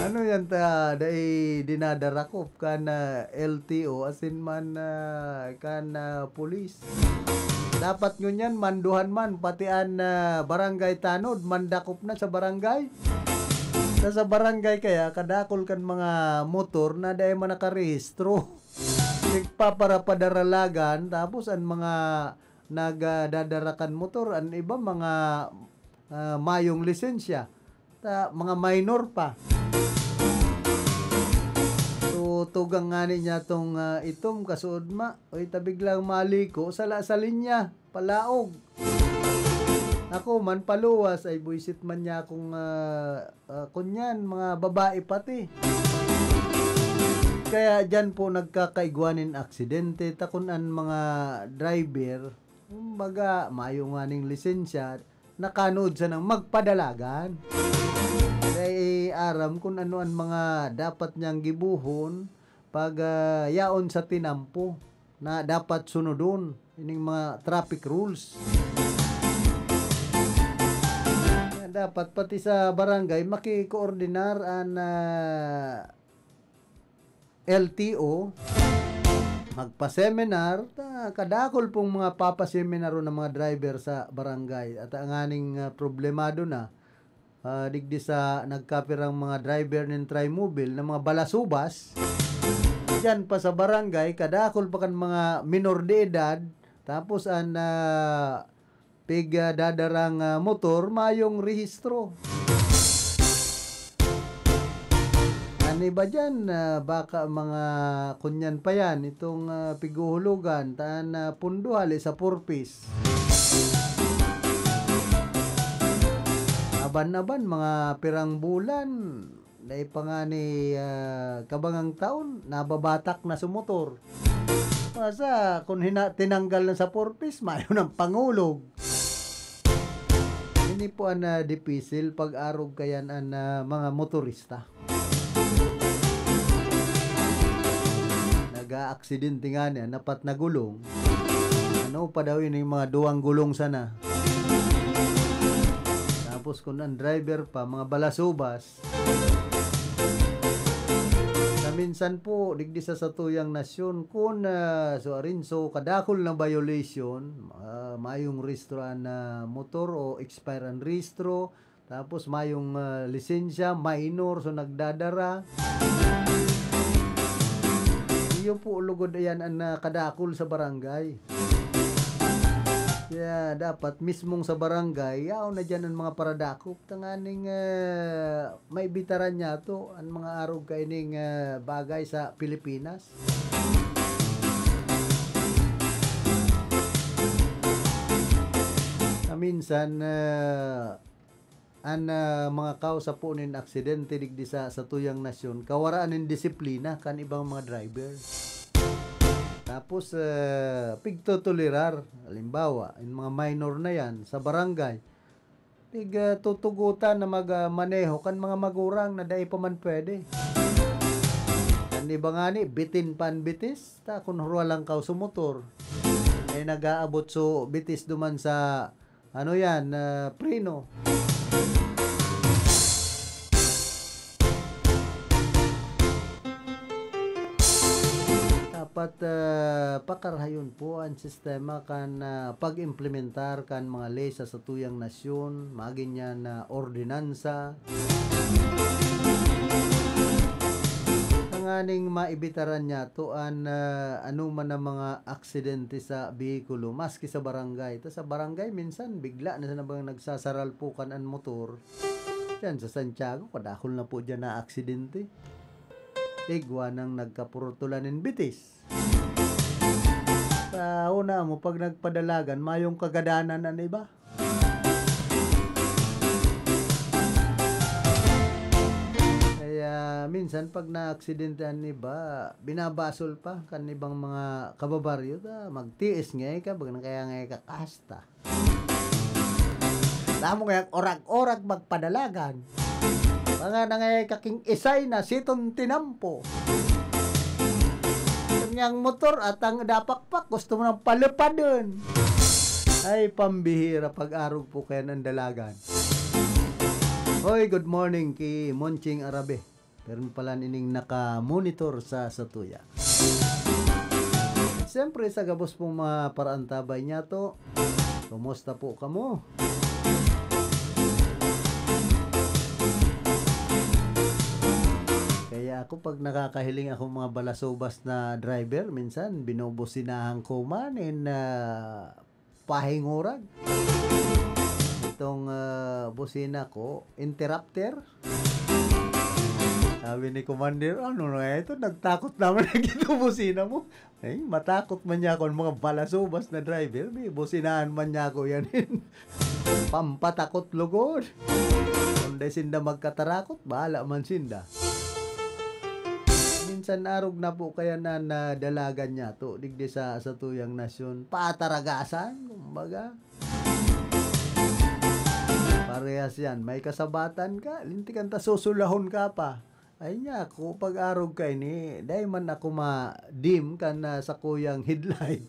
Ano yan ta, dai dinadarakop kan, ah, L T O, asin man, ah, kan, ah, pulis. Dapat ngunyan, manduhan man, pati an, ah, barangay tanod, mandakop na sa barangay. Sa, sa barangay kaya, kadakol kan mga motor na dai man nakarehistro. Nagpaparapadaralagan, tapos an mga nagdadarakan motor, an iba mga, ah, mayong lisensya, ta, mga minor pa. So, tugang ngani niya tong, ah, itom, kasuod ma, oy, ta biglang maliko, sala sa linya, palaog. Ako man, paluwas, ay buisit man niya akong, ah, ah, kunyan, mga babae pati. Kaya diyan po nagkakaigwa nin aksidente, ta kun an mga driver, kumbaga, mayo nganing lisensya, nakanood sanang magpadalagan. Dai aram kun ano an mga dapat niyang gibohon pag, ah, yaon sa tinampo na dapat sunodon ining mga traffic rules. Kaya dapat pati sa barangay makikoordinar an, ah, L T O, magpa-seminar, ta kadakol pong mga papaseminaron ng mga driver sa barangay. At ang aning, ah, problemado na, ah, digdi sa nagkapirang mga driver nin Trimobile na mga balasubas, diyan pa sa barangay, kadakol pa kan mga minor de edad, tapos an, ah, pig, ah, dadarang, ah, motor, mayong rehistro. An iba diyan, ah, baka mga kunyan pa yan, itong, ah, pighuhulugan, taan, ah, pundo hali sa Four Ps. Aban-aban, mga pirang bulan, dai pa ngani, ah, kabangang taon, nababatak na sa motor. Basta, kung hina-, tinanggal na sa Four Ps, mayo nang pangulog. Ini po an, ah, dipisil pag-arog kayan an, ah, mga motorista. Nag-aaksidente ngani an apat na gulong. Ano pa daw ini, mga duwang gulong sana. Tapos kun an driver pa, mga balasubas. Na minsan po, digdi sa satuyang nasyon, kun, ah, suarin, so, kadakul na violation, ah, mayong rehistro an, ah, motor o expire an rehistro, tapos mayong, ah, lisensya, minor, so, nagdadara. Iyo po lugod iyan an, ah, kadakul sa barangay. Kaya dapat mismong sa barangay, yaon na diyan an mga paradakop, tanganing, ah, maibitaran niyato an mga arog kaining, ah, bagay sa Pilipinas. Na minsan, ah, an, ah, mga kausa po nin aksidente digdi sa satuyang nasyon, kawaraan nin disiplina kan ibang mga driver. Tapos, ah, pigtotolerar, halimbawa, yung mga minor na yan sa barangay, pig, ah, tutugutan na mag, ah, maneho kan mga magurang na dai pa man pwede. An iba ngani, bitin pa an bitis, ta kun hurwa lang kaw sumotor, eh, nag-aabot so bitis duman sa, ano yan, ah, preno. Dapat, ah, pakarahayon po an sistema kan, ah, pag-implementar kan mga ley sa satuyang nasyon, magin yan na ordinansa. Tanganing maibitaran niyato an, ah, anoman na mga aksidente sa behikulo, maski sa barangay. Ta sa barangay, minsan, bigla na sana bang nagsasaralpukan an motor. Diyan sa Santiago, kadakul na po diyan na aksidente. Igwa nang nagkapurutulan nin bitis. Sa una mo, pag nagpadalagan, mayong kagadanan an iba. Kaya minsan pag naaksidente an iba, binabasol pa kan ibang mga kababaryo ta, magtiis ngaya ka, bag na kaya ngaya ka kasta. Tamo ngayang orag-orag magpadalagan. Mga nangay kaking isay na siton tinampo. Kanyang motor at ang dapakpak, gusto mo nang palupadon. Ay, pambihira, pag-arog po kaya ng dalagan. Hoy, good morning ki Monching Arabe. Pero pala ining naka-monitor sa satuya. Siyempre, sa gabos pong mga paraantabay niyato, kumusta po kamo? Kaya ako, pag nakakahiling akong mga balasubas na driver, minsan binubusinahan ko man in, ah, pahingurag. Itong, ah, busina ko, interrupter. Sabi ni Commander, "Ano na ito? Nagtakot naman na itong busina mo." Eh, matakot man niya ako ang mga balasubas na driver. May businahan man niya ako yan. Pampatakot lugod. Kung dai sinda magkatarakot, bahala man sinda. Minsan arog na po kaya na nadalagan niya to, digdi sa satuyang nasyon. Pataragasan, kumbaga. Parehas yan. May kasabatan ka, lintikan ta susulahon ka pa. Ay niya, ako pag-arog ka ini, dai man ako ma-dim kan, ah, sakuyang headlight.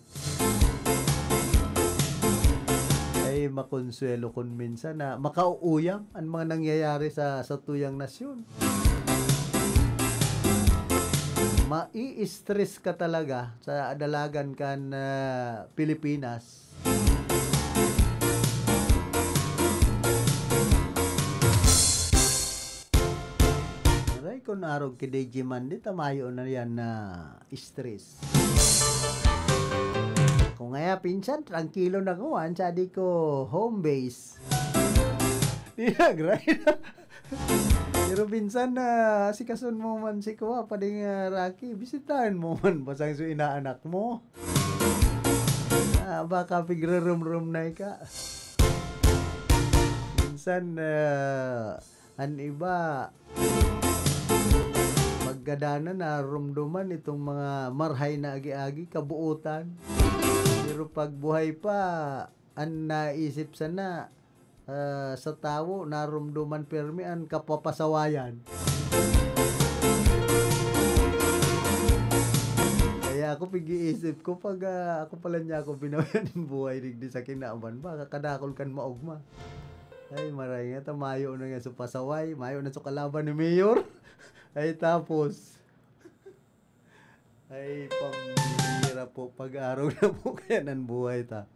Ay, makonsuelo kun minsan na makauuyam an mga nangyayari sa satuyang nasyon. Mai-stress ka talaga sa dalagan kan, ah, Pilipinas. Aray, kun arog ki D J Mandy, tamayo na yan na stress. Kung kaya, pinsan, trangkilo na ko, an sadi ko home base. Di na, grabe na. Pero minsan, ah, asikason mo man si kuwa, pading, ah, Rocky, bisitahin mo man, basang so inaanak mo. Ah, baka pigre-room-room na ika. Minsan, ah, an iba, magkadana na rumduman itong mga marhay na agi-agi, kabuutan. Pero pag buhay pa, an naisip sana, ah, sa tawo, naromdoman pirmi an kapapasawayan. Kaya ako, pig-iisip ko, pag, ah, ako pala niya ako binawian nin buhay digdi sa kinaban, baka kadakol kan maogma. Ay, maray nga ta, mayo na nga sa pasaway, mayo na sa kalaban ni Mayor. Ay, tapos, ay, pambihira po, pag-arog na po kaya ng buhay ta.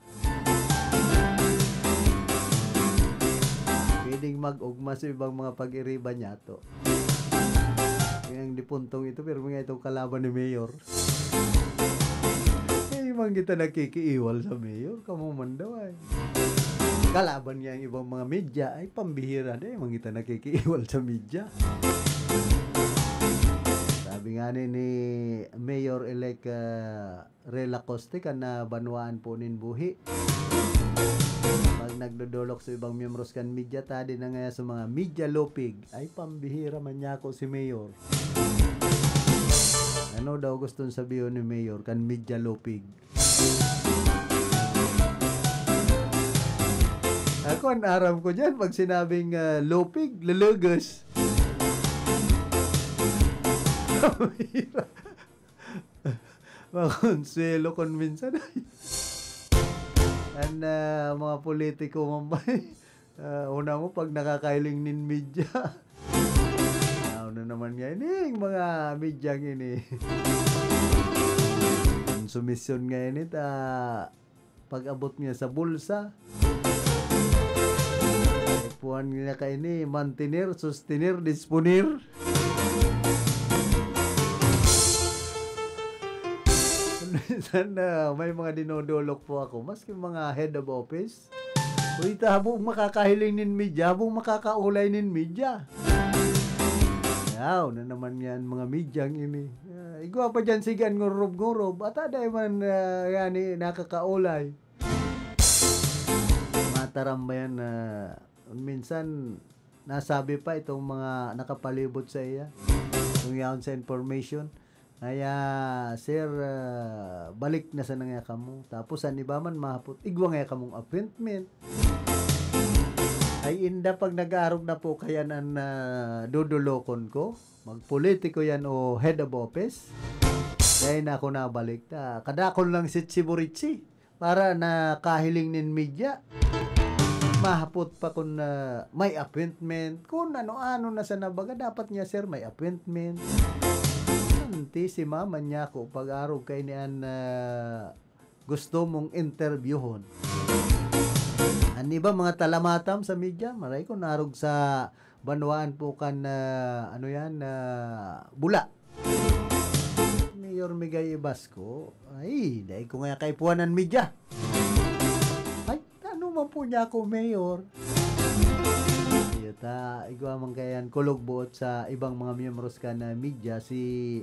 Pwedeng mag-ugma sa ibang mga pag-iriba niya to. Kaya ang dipuntong ito, pero nga itong kalaban ni Mayor. Eh, ibang kita nakikiiwal sa Mayor, kamo man daw ay. Kalaban niya ang ibang mga media, ay pambihira na, ibang kita nakikiiwal sa media. Sabi nga ni, ni Mayor-elect, ah, Rey Lacoste kan na banwaan po nin buhi. Pag nagdodolok sa ibang miyembros kan media, tadi na nga sa mga media lupig. Ay, pambihira man niya ako si Mayor. Ano daw gustong sabihin ni Mayor kan media lupig? Ako, ang aram ko dyan, pag sinabing, ah, lupig, lulugus. Pambihira. Makonsuelo kon minsan. An, ah, mga politiko man ba, ah, una mo pag nakakahiling nin media. Ano na naman nga ini, yung mga media ini. Ang sumisyon nga ini, ta, pag-abot niya sa bulsa, ipuan niya kaini, mantener, sustener, disponer. Minsan na may mga dinodolok po ako, maski mga head of office. Uy, ta, habang makakahiling nin media, habang makakaulay nin media. Yaw, na naman yan, mga medyang ini. Ah, igwa pa dyan, sige, an ngurob-ngurob. At aday man, ah, yani, nakakaulay. Mataram ba yan na minsan nasabi pa itong mga nakapalibot sa iya? Kung yaon sa information, kaya, "Sir, ah, balik na sana ngaya kamo." Tapos an iba man mahapot, "Igwa ngaya kamong appointment." Ay, inda pag nag-aarog na po kayan an, ah, dodolokon ko, magpolitiko yan o head of office, dai na ako nabalik. Ta, kadakol lang si Chiburitsi para nakahiling nin media. Mahapot pa kun, ah, may appointment. Kun ano-ano na sana baga, dapat niya, "Sir, may appointment." Antisima man niya ako pag-arog kaini an, ah, gusto mong interbyuhon. An iba, mga talamatam sa media, maray ko narog sa banwaan po kan, ah, ano yan, ah, Bula. Mayor Migay Ibasco, ay, dai ko ngaya kaipuhan an media. Ay, ano man po niya ako, Mayor? Iyo ta, igwa man kayan, kulog buot sa ibang mga miyembros kan, ah, media, si,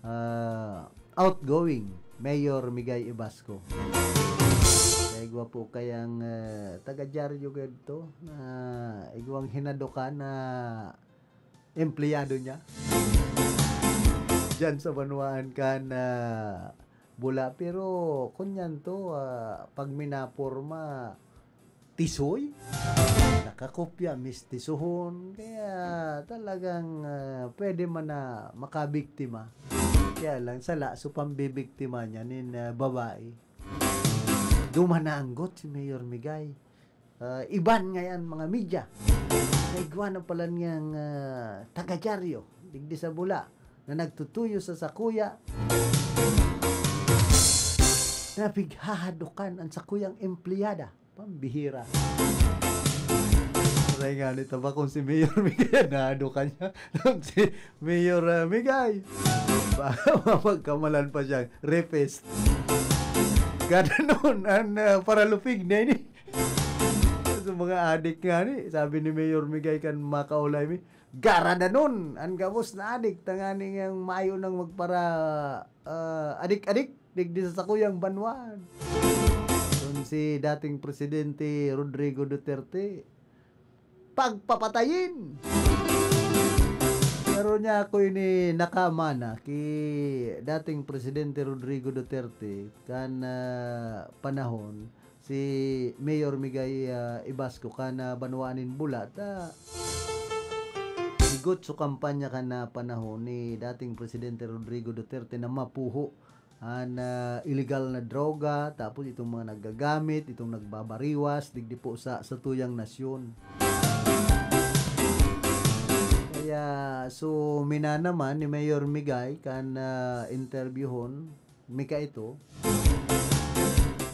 ah, outgoing Mayor Migay Ibasco. Kaya igwa po kayang, ah, taga-dyaryo gadto na igwang hinadokan na empleyado niya diyan sa banwaan kan, ah, Bula. Pero kunyan to, ah, pag minaporma, tisoy, nakakopya, mistisohon. Kaya talagang, ah, pwede man na makabiktima. Kaya lang, sala so pambibiktima niya nin, ah, babae. Duman na anggot si Mayor Migay. Ah, iban ngayan mga media. Naigwa na pala niyang, ah, taga-dyaryo, digdi sa Bula, na nagtutuyo sa sakuya na pighahadokan an sakuyang empleyada. Pambihira. Aray nga ni taba kung si Mayor Miguel, nahadokan niya. Kung si Mayor, ah, Migay, baka mapagkamalan pa siya. Rapist. Gadanon, an, ah, paralupig na ini. Sa mga adik nga ni, sabi ni Mayor Migay kan makaulay mi, "Garadanon an gabos na adik, tanganing mayo nang magpara, ah, adik-adik digdi sa sakuyang banwaan." Kun si dating Presidente Rodrigo Duterte, pagpapatayin. Pero niya ako ini nakamana ki dating Presidente Rodrigo Duterte kan, ah, panahon si Mayor Migay, ah, Ibasco kan, ah, banwaan nin Bula, ta sigot sa kampanya kan, ah, panahon ni dating Presidente Rodrigo Duterte na mapuho an, ah, illegal na droga, tapos itong mga naggagamit, itong nagbabariwas, digdi po sa, sa tuyang nasyon. Kaya, so, minanaman ni Mayor Migay kan, ah, interbyuhon, Mika ito,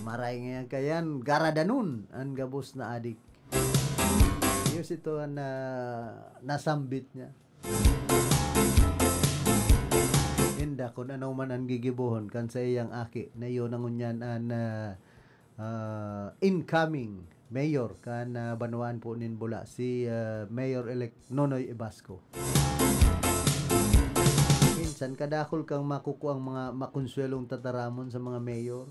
maray ngayan kayan, garadanon an gabos na adik. Yun ito an, ah, nasambit niya. Inda, kun ano man an gigibohon kan saiyang aki, na iyo na ngunyan an, ah, ah, incoming mayor kan, ah, banwaan po nin Bula, si, ah, Mayor-elect Nonoy Ibasco. Minsan, kadakul kang makukuang mga makonsuelong tataramon sa mga mayor.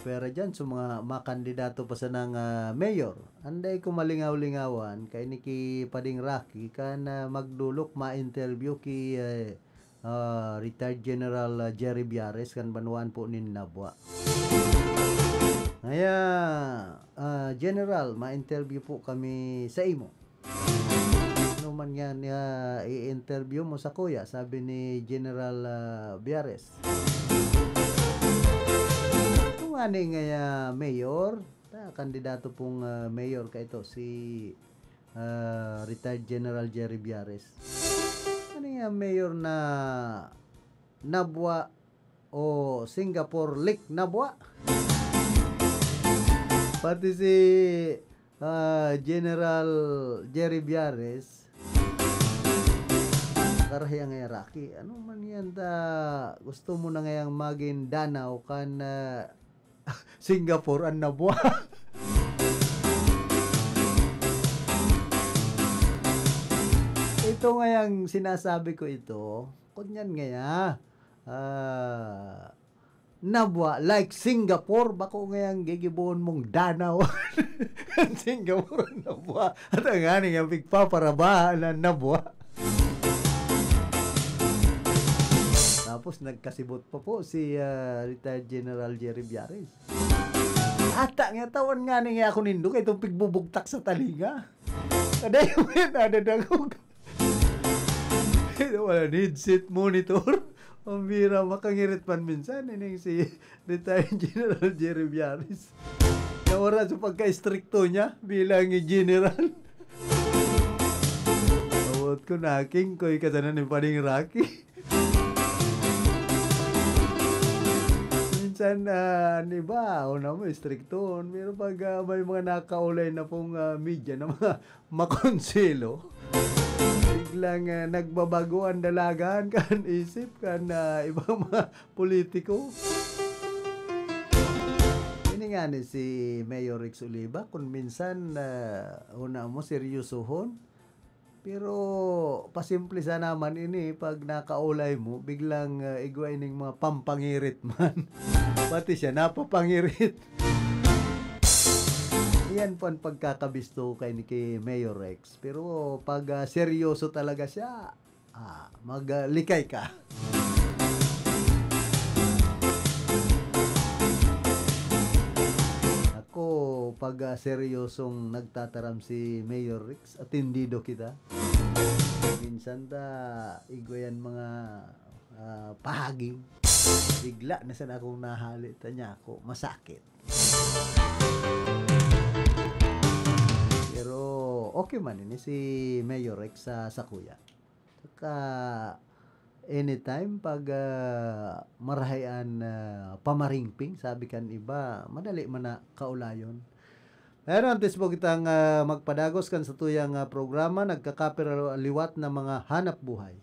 Pero dyan, sa mga makandidato pa sanang, ah, mayor, anday ko malingaw-lingawan, kay ni ki Pading Rocky, kan, ah, magdolok, ma-interview ki, eh, ah, retired General, ah, Jerry Biares, kan banwaan po nin Nabua. Kaya, ah, General, ma-interview po kami sa imo. Ano man yan, ah, i-interview mo sa kuya, sabi ni General, ah, Biares. Kung ano nga, ah, mayor, ta, kandidato pong, ah, mayor ka ito, si, ah, retired General Jerry Biares. Ano nga mayor na Nabua o Singapore Lake Nabua? Pati si, ah, General Jerry Biares, karahi ang Rocky. Ano man yan ta, gusto mo na ngayang magin danaw kan, ah, Singapore an Nabua? Ito ngayang sinasabi ko ito, kunyan ngaya, ah, Nabua, like Singapore, bako ngayang gigibohon mong danaw. Singapore, Nabua. At ang ani nga pigpaparabaha na Nabua. Tapos nagkasibot pa po si, ah, retired General Jerry Biares. Ata nga tawan nga ni nga ako nindo kay itong pigbubugtak sa talinga. Kada yung nadadangog. Wala ni headset monitor. Pambira, makangirit man minsan. Ining si retired General Jerry Biares. Nawara sa pagka-estrikto niya bilang general. Awat ko, naking koy katanan ni Pading Rocky. Minsan, ah, an iba, o na mo, estriktoon. Pero pag, ah, may mga nakaulay na pong, ah, media na mga makonselo, biglang, ah, nagbabago ang dalagan kan isip kan, ah, ibang mga politiko. Ini nga ni si Mayor Rex Oliva, kung minsan, ah, una mo, seryosohon. Pero pasimple sana man ini, pag nakaulay mo, biglang, ah, igwa ining mga pampangirit man. Pati siya napapangirit. Iyan po ang pagkakabisto kay ni, kay Mayor Rex. Pero pag, ah, seryoso talaga siya, ah, mag, ah, likay ka. Ako, pag, ah, seryosong nagtataram si Mayor Rex, atendido kita. Minsan ta, igwa yan mga, ah, pahaging. Bigla na sana akong nahali, ta niya ako, masakit. Pero okay man ini si Mayor Rex sa, sa kuya. Saka, anytime pag, ah, marahay an, ah, pamaringping, sabi kan iba, madali man na kaulayon. Pero antes po kitang, ah, magpadagos kan satuyang, ah, programa, nagkakapira liwat na mga hanap buhay.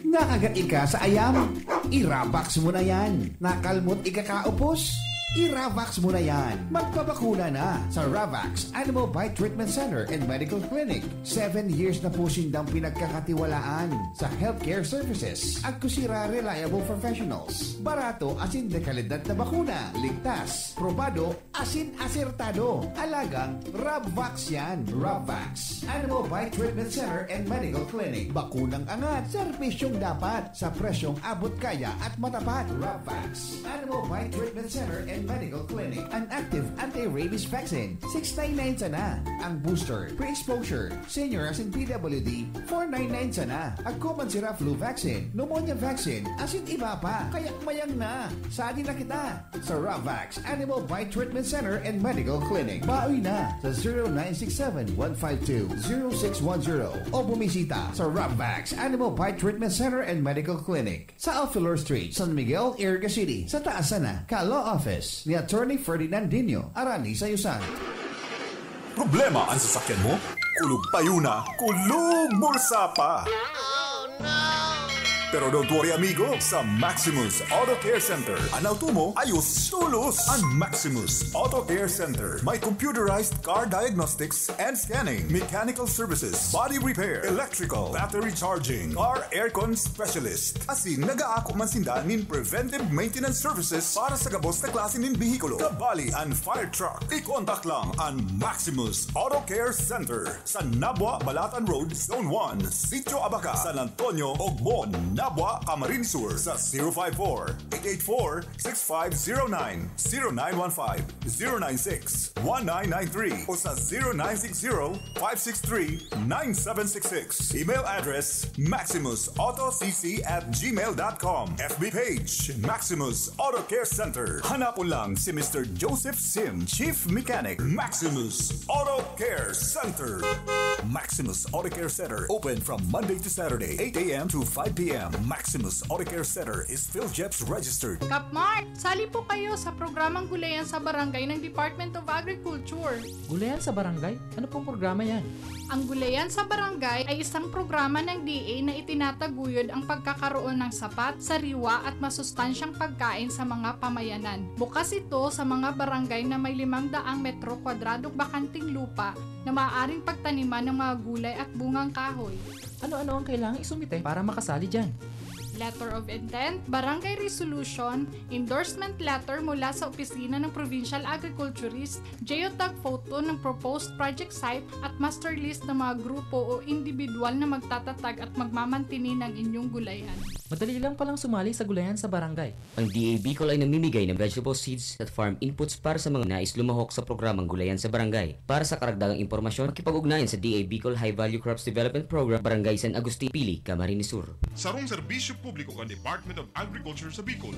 Nakagat ika sa ayam? Irapax mo na yan. Nakalmot ika kaupos? I-Ravax mo na yan! Magpabakuna na sa Ravax Animal Bite Treatment Center and Medical Clinic. Seven years na po sindang pinagkakatiwalaan sa healthcare services. Agkusira reliable professionals. Barato asin dekalidad na bakuna. Ligtas, probado, asin asertado. Alagang Ravax yan. Ravax Animal Bite Treatment Center and Medical Clinic. Bakunang angat, serbisyong dapat, sa presyong abot kaya at matapat. Ravax Animal Bite Treatment Center and Medical Clinic. An active anti-rabies vaccine, six nine nine sana. Ang booster, pre-exposure, senior asin P W D, four nine nine sana. Agko man sira flu vaccine, pneumonia vaccine, asin iba pa. Kaya mayang na, sadi na kita sa Ravax Animal Bite Treatment Center and Medical Clinic. Baoy na sa zero nine six seven one five two zero six one zero o bumisita sa Ravax Animal Bite Treatment Center and Medical Clinic sa Alfilor Street, San Miguel, Iriga City, sa taas sana ka Law Office ni Attorney Ferdinand Dino Arani Sayusan. Problema an sasakyan mo? Kulog payo na, kulog bulsa pa! Pero don't worry, amigo, sa Maximus Auto Care Center, an auto mo ayos tolos. An Maximus Auto Care Center may computerized car diagnostics and scanning, mechanical services, body repair, electrical, battery charging, car aircon specialist. Asin nag-aako man sinda nin preventive maintenance services para sa gabos na klase nin behikulo, kabali an fire truck. I-contact lang an Maximus Auto Care Center sa Nabua, Balatan Road, Zone one, Sitio Abaca, San Antonio, Ogbon, Nabua, Camarines Sur sa zero five four, eight eight four, six five zero nine, zero nine one five, zero nine six, one nine nine three o sa zero nine six zero, five six three, nine seven six six. Email address, maximus auto c c at gmail dot com. F B page, Maximus Auto Care Center. Hanapon lang si Mister Joseph Sim, Chief Mechanic, Maximus Auto Care Center. Maximus Auto Care Center, open from Monday to Saturday, eight a m to five p m. Maximus Auto Care Center is PhilGEPS registered. Kapmar, sali po kayo sa programang Gulayan sa Barangay ng Department of Agriculture. Gulayan sa Barangay? Ano pong programa yan? Ang Gulayan sa Barangay ay isang programa ng D A na itinataguyod ang pagkakaroon ng sapat, sariwa at masustansyang pagkain sa mga pamayanan. Bukas ito sa mga barangay na may limang daang metro kwadradong bakanting lupa na maaaring pagtaniman ng mga gulay at bungang kahoy. Ano-ano ang kailangang isumite para makasali dyan? Letter of intent, barangay resolution, endorsement letter mula sa opisina ng provincial agriculturist, geotag photo ng proposed project site at master list ng mga grupo o individual na magtatatag at magmamantini ng inyong gulayan. Madali lang palang sumali sa gulayan sa barangay. Ang D A Bicol ay namimigay ng vegetable seeds at farm inputs para sa mga nais lumahok sa programang Gulayan sa Barangay. Para sa karagdagang impormasyon, makipag-ugnayan sa D A Bicol High Value Crops Development Program, Barangay San Agustin, Pili, Camarines Sur. Sarong serbisyo publiko kan Department of Agriculture sa Bicol.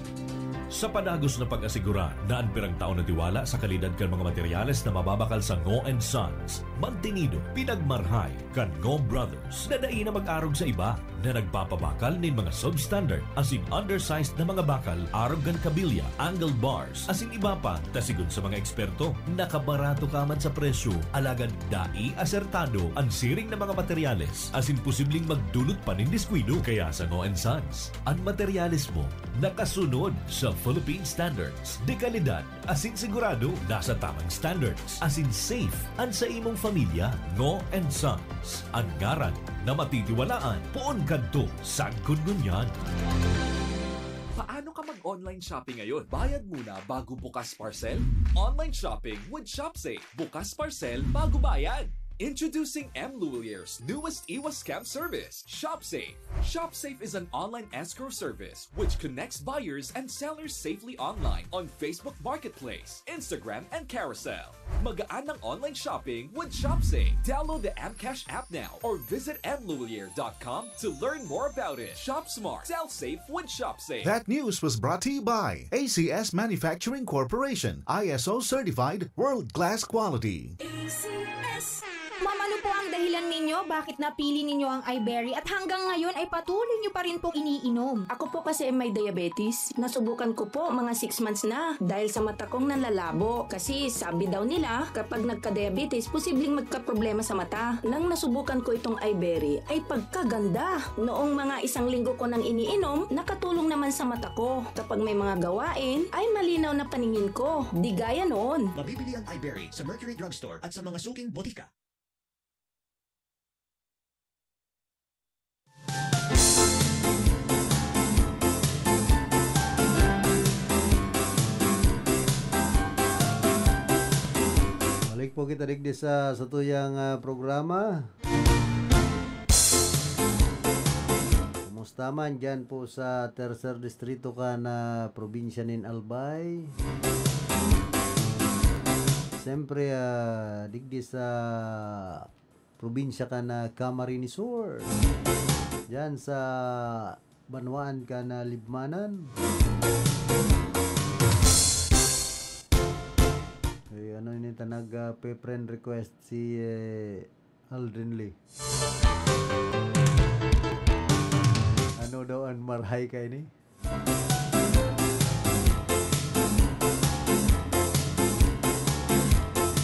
Sa padagos na pag-asegura na an pirang taon na tiwala sa kalidad kan mga materyales na mababakal sa Ngo and Sons, mantinido, pinagmarhay kan Ngo Brothers na dai na mag-arog sa iba na nagpapabakal nin mga substandard asin undersized na mga bakal arog kan kabilya, angle bars, asin iba pa, ta sigon sa mga eksperto, nakabarato ka man sa presyo, alagad dai asertado an siring na mga materyales asin posibleng magdulot pa nin diskuido. Kaya sa Ngo and Sons, an materyales mo nakasunod sa Philippine Standards de Calidad asin sigurado nasa tamang standards asin safe an sa imong pamilya. Ngo and Sons, an ngaran na matitiwalaan poon kadto sagkod ngunyan. Paano ka mag-online shopping ngayon? Bayad muna bago bukas parcel? Online shopping with ShopSafe. Bukas parcel bago bayad. Introducing M Lhuillier's newest iwas scam service, ShopSafe. ShopSafe is an online escrow service which connects buyers and sellers safely online on Facebook Marketplace, Instagram, and Carousel. Magaan ang online shopping with ShopSafe. Download the M Cash app now or visit M Lhuillier dot com to learn more about it. Shop smart, sell safe with ShopSafe. That news was brought to you by A C S Manufacturing Corporation, I S O certified, world-class quality. A C S. Ma'am, ano po ang dahilan ninyo bakit napili ninyo ang iBerry at hanggang ngayon ay patuloy nyo pa rin pong iniinom? Ako po kasi ay may diabetes. Nasubukan ko po mga six months na dahil sa mata kong nanlalabo. Kasi sabi daw nila, kapag nagka-diabetes, posibleng magkaproblema sa mata. Nang nasubukan ko itong iBerry, ay pagkaganda! Noong mga isang linggo ko nang iniinom, nakatulong naman sa mata ko. Kapag may mga gawain, ay malinaw na paningin ko. Di gaya noon. Mabibili ang iBerry sa Mercury Drugstore at sa mga suking botika. Balik po kita digdi sa satuyang, ah, programa. Kumusta man diyan po sa Tercer Distrito kan probinsya nin Albay? Siyempre, ah, digdi sa probinsya kan Camarines Sur. Diyan sa banwaan kan Libmanan. Eh, ano ini ta nag, ah, pe-friend request si, eh, Aldrin Lee. Ano daw an marahay kaini?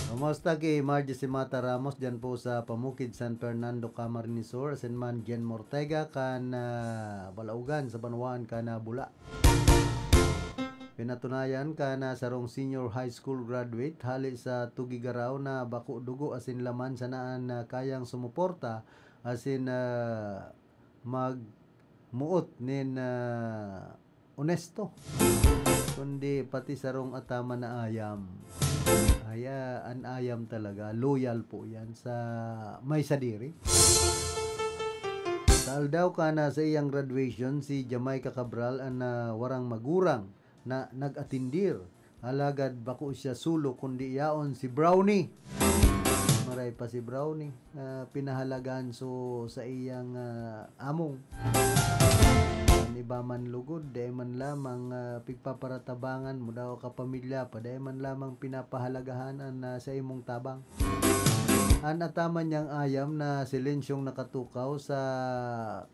Kamusta ki Margie Simata Ramos diyan po sa Pamukid, San Fernando, Camarines Sur, asin man Jen Mortega kan, ah, Balaogan sa banwaan kan, ah, Bula. Pinatunayan kan, ah, sarong senior high school graduate hale sa Tuguegarao na bako dugo asin laman sana an, ah, kayang sumuporta asin, ah, magmuot nin, ah, onesto, kundi pati sarong ataman na ayam. Kaya an ayam talaga, loyal po yan sa may sadiri. Sa aldaw kan saiyang graduation, si Jamaica Cabral an, ah, warang magurang na nag-atindir. Alagad bako siya solo, kundi yaon si Brownie. Maray pa si Brownie, ah, pinahalagahan so saiyang, ah, among. An iba man lugod, dai man lamang, ah, pigpaparatabangan mo daw kapamilya pa, dai man lamang pinapahalagahan an, ah, sa imong tabang. An ataman niyang ayam na silensyong nakatukaw sa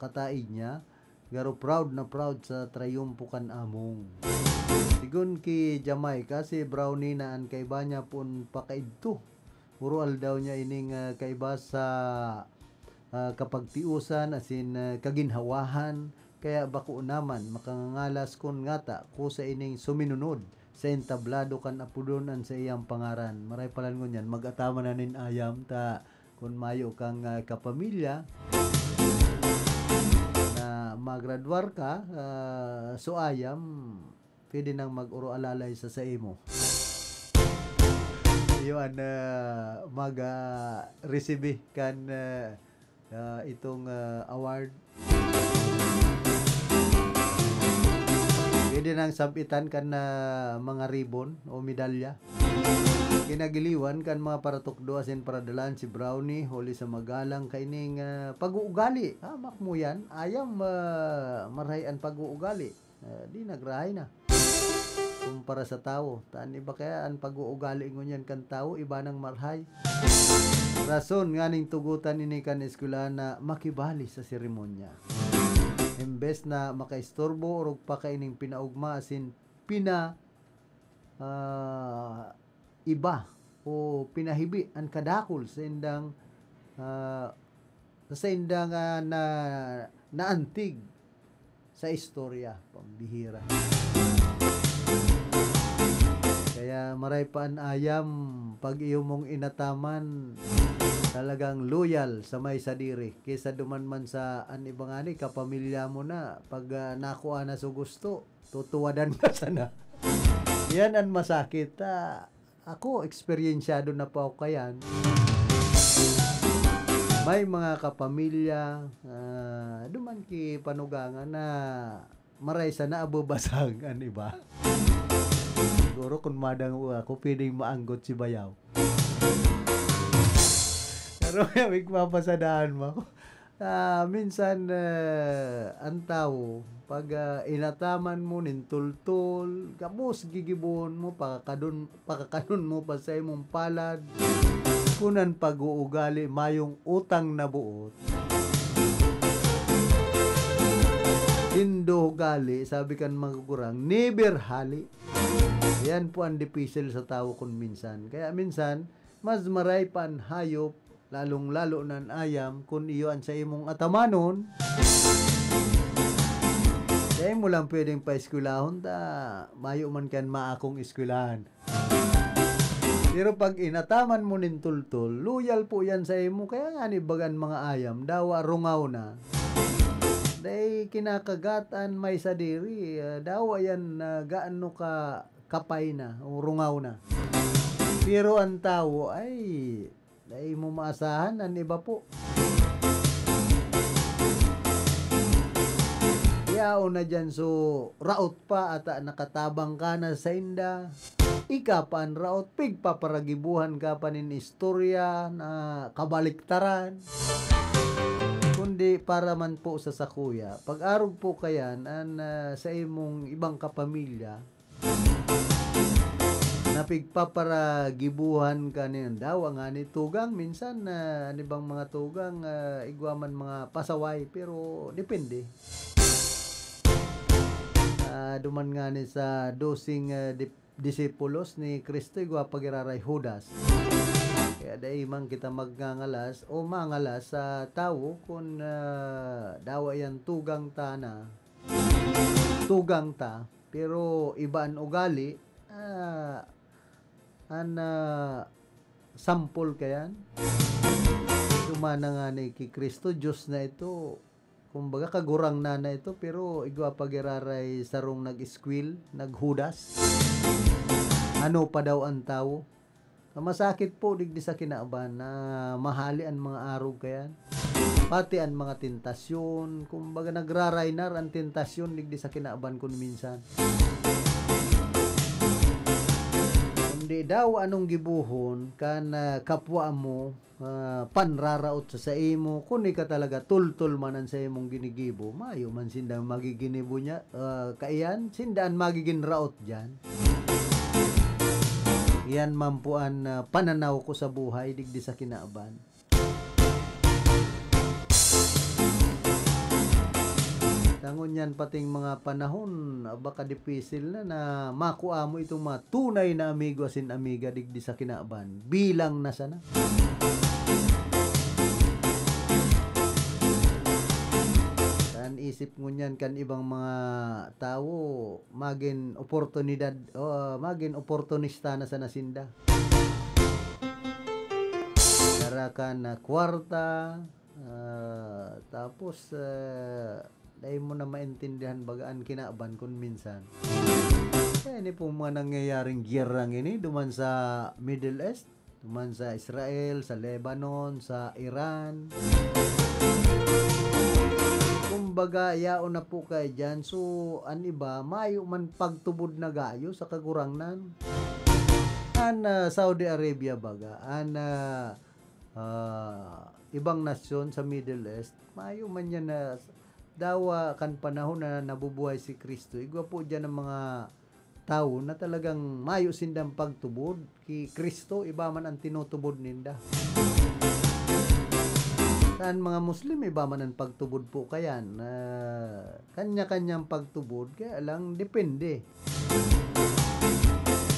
kataig niya, garo proud na proud sa trayumpo kan among. Sigon ki Jamaica, si Brownie na an kaiba niya pon pakaidto. Puro aldaw niya ining, ah, kaiba sa, ah, kapagtiosan asin, ah, kaginhawahan, kaya bako naman makangangalas kun ngata ko sa ining suminunod sa entablado kan apodon an saiyang pangaran. Maray palan ngunyan, mag-ataman na nin ayam ta kun mayo kang, ah, kapamilya na magradwar ka, ah, so ayam, pwede nang mag-oroalalay sa saimo. Iyo an, ah, mag, ah, resibi kan, ah, ah, itong, ah, award. Pwede nang sab-itan kan, ah, mga ribbon o medalya. Kinagiliwan kan mga paratukdo asin paradalan si Brownie huli sa magalang kaining, ah, pag-uugali. Hamak mo yan, ayam, ah, marahay an pag-uugali. Ah, di nagrahay na. Kumpara sa tawo, ta an iba kaya an pag-uugali ngunyan kan tawo, iba nang marahay. Rason nganing tugotan ini kan eskwelahan na makibali sa seremonya. Imbes na makaistorbo, orog pa kaining pinaogma asin pina, ah, iba o pinahibi an kadakul sa indang, ah, sa indang, ah, na, naantig sa istorya. Pambihira. Kaya maray pa an ayam pag iyo mong inataman, talagang loyal sa may sadiri. Kaysa duman man sa an iba ngani, kapamilya mo na, pag, ah, nakua na sa gusto, tutuwadan ka sana. Yan an masakit. Ah, ako, eksperyensyado na po ako kayan. May mga kapamilya, ah, duman ki panugangan na maray sana abubasag an iba. Siguro kun madango ako, pwedeng maanggot si bayaw. Pero may mapasadahan mo ako. Ah, minsan, eh, an tawo, pag, ah, inataman mo nin tultol, gabos gigibohon mo, pakakadon, pakakanon mo pa sa imong palad. Kun an pag-uugali mayong utang na boot, sindo ugali, sabi kan mga gurang, never hali. Ayan po ang dipisil sa tawo kun minsan. Kaya minsan, mas maray pa an hayop, lalong-lalo na an ayam, kun iyo an sa imong atamanon. Dai mo lang pwedeng paeskwelahon ta mayo man kan maakong eskwelahan. Pero pag inataman mo nin tultol, loyal po yan sa imo. Kaya nga ni bagan mga ayam, dawa rungaw na. Dai kinakagat an may sadiri, ah, dawa yan na gaano ka kapay na o rungaw na. Pero ang tawo ay dai mo maasahan an iba po. Yaon na diyan, so raot pa ata nakatabang ka na sainda. Ika pa an raot, pigpaparagibuhan ka pa nin istorya na kabaliktaran. Kundi para man po sa sakuya, pag-arog po kayan an, ah, sa imong ibang kapamilya, na pigpaparagibuhan ka niyan. Dawa nga ni tugang, minsan, ah, an ibang mga tugang, ah, igwa man mga pasaway, pero depende. Ah, duman nga ni sa doseng, ah, dip-, disipulos ni Cristo, igwa pa giraray Judas. Kaya dai man kita magngangalas o mangalas sa tawo kun, ah, dawa yan tugang ta na, tugang ta, pero iba an ugali, ah, an, ah, sampol kayan. Duman na nga ni ki Cristo, Diyos na ito. Kumbaga, kagurangnan na ito, pero igwa pa giraray sarong nag-iskwil, naghudas. Ano pa daw ang tawo? Masakit po digdi sa kinaban na mahali an mga arog kayan. Pati an mga tentasyon, kumbaga, nagraraynar an tentasyon digdi sa kinaban kun minsan. Kundi daw anong gibohon kan, ah, kapwa mo, ah, panraraot sa saimo, kun ika talaga tultol man an saimong ginigibo, mayo man sindang magiginibo niya, ah, kaiyan, sinda an magigin raot diyan. Iyan man po an, ah, pananaw ko sa buhay digdi sa kinaban. Tangon yan pating mga panahon, baka dipisil na, na makua mo itong mga tunay na amigo asin amiga digdi sa kinaban. Bilang na sana. Kan isip ngunyan kan ibang mga tawo, magin oportunidad, o, magin oportunista na sana sinda. Dara kan, ah, kwarta, ah, tapos, ah, dai mo na maintindihan baga an kinaban kun minsan. Kaya ini pong mga nangyayaring giyerang ini duman sa Middle East, duman sa Israel, sa Lebanon, sa Iran. Kumbaga, yaon na po kayo diyan. So, an iba, mayo man pagtubod na gayo sa Kagurangnan. An, ah, Saudi Arabia baga, an, ah, ah, ibang nasyon sa Middle East, mayo man yan na dawa kan panahon na nabubuhay si Cristo. Igwa po diyan ang mga tawo na talagang mayo sindang pagtubod ki Cristo, iba man ang tinutubod ninda. Kan mga Muslim, iba man ang pagtubod po kayan. Ah, kanya-kanyang pagtubod, kaya lang depende.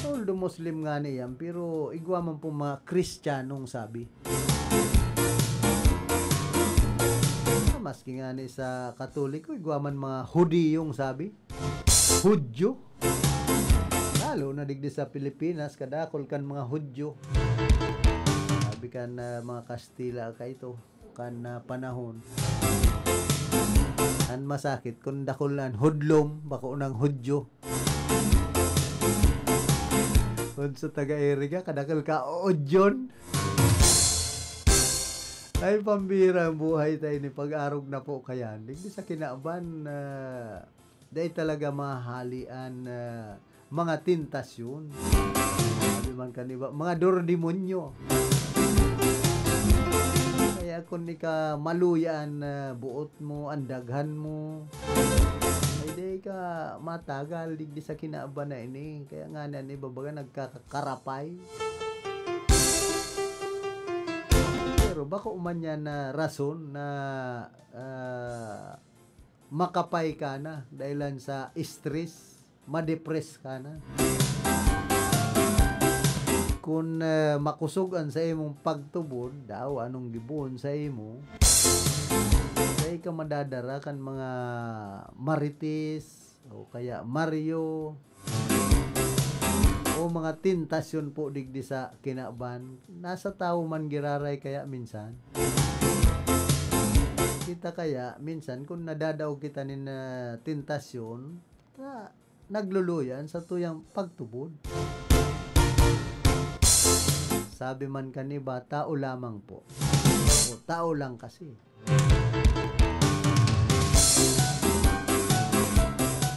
Although Muslim nga niyan, pero igwa man po mga Kristiyanong sabi. Maski nga ni sa Katoliko, igwa man mga Hudiyong sabi. Hudyo. Lalo na digdi sa Pilipinas, kadakol kan mga Hudyo. Sabi kan, ah, mga Kastila ka ito, kan, ah, panahon. An masakit, kung dakol na an hudlom, bako nang Hudyo. Kun sa taga-iri ka, kadakol ka, Odyon. Ay, pambira ang buhay tayo ni pag-arog na po kayan. Digdi sa kinaban, ah, dai talaga mahali an, ah, mga tentasyon. Sabi man kan iba, mga dorodemonyo. Kaya kun ika maluya an, ah, buot mo, an daghan mo, ay dai ka matagal digdi sa kinaban na ini. Kaya nga na an iba baga nagkakakarapay. Bako man yan na rason na, ah, makapay ka na dahilan sa stress, ma-depress ka na. Kun, ah, makosog an sa imong pagtubod, daw anong gibohon sa imo, dai ka madadara kan mga marites o kaya Mario o mga tentasyon po digdi sa kinaban. Nasa tawo man giraray kaya minsan. Kita kaya minsan kun nadadaog kita nin, ah, tentasyon, ta nagluluya an satuyang pagtubod. Sabi man kan iba, "Tao lamang po." O, tao lang kasi.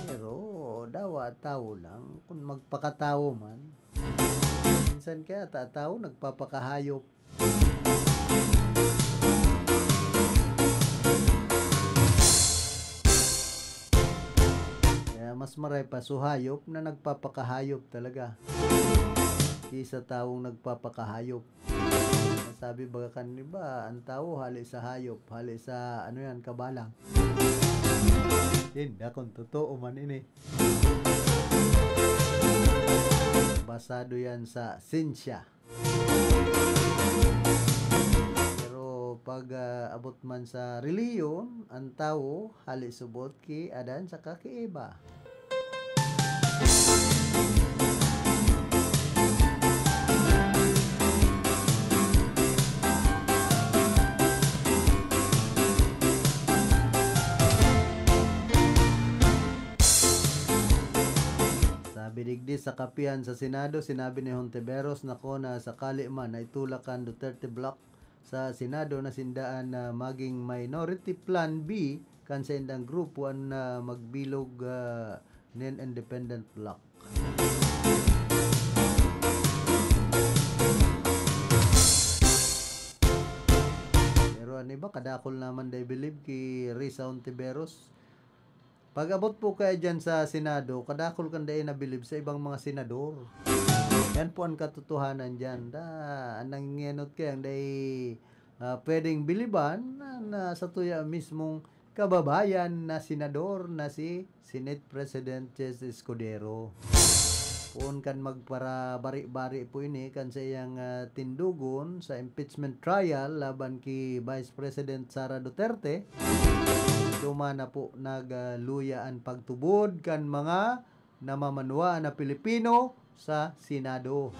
Pero dawa tawo lang, kun magpakatawo man. Minsan kaya ta-, tawo nagpapakahayop. Kaya mas maray pa, so hayop na nagpapakahayop talaga. Kisa tawong nagpapakahayop. Sabi baga kan iba, ang tao hali sa hayop, hali sa, ano yan, kabalang. Hindi, kung totoo man ini. Basado yan sa sensya. Pero pag, ah, abot man sa relihiyon, ang tao hali subot ki Adan saka ki Eva. Sabi digdi sa kapihan sa Senado, sinabi ni Hontiveros na kun, ah, sakali man na itulak kan Duterte bloc sa Senado na sinda an, ah, maging minority, plan B kan saindang grupo an, ah, magbilog, ah, nin independent bloc. Pero an iba, kadakul naman dai bilib ki Risa Hontiveros. Pag-abot po kaya diyan sa Senado, kadakul kan dai nabilib sa ibang mga senador. Yan po ang katotohanan diyan. Da, ang nangingenot kaya ang dai, ah, pwedeng biliban na, na sa tuya mismong kababayan na senador na si Senate President Chis Escudero. Poon kan magparabari-bari po ini kan sa iyang, ah, tindugon sa impeachment trial laban ki Vice President Sara Duterte. Duman na po nagluya an pagtubod kan mga namamanwaan na Pilipino sa Senado.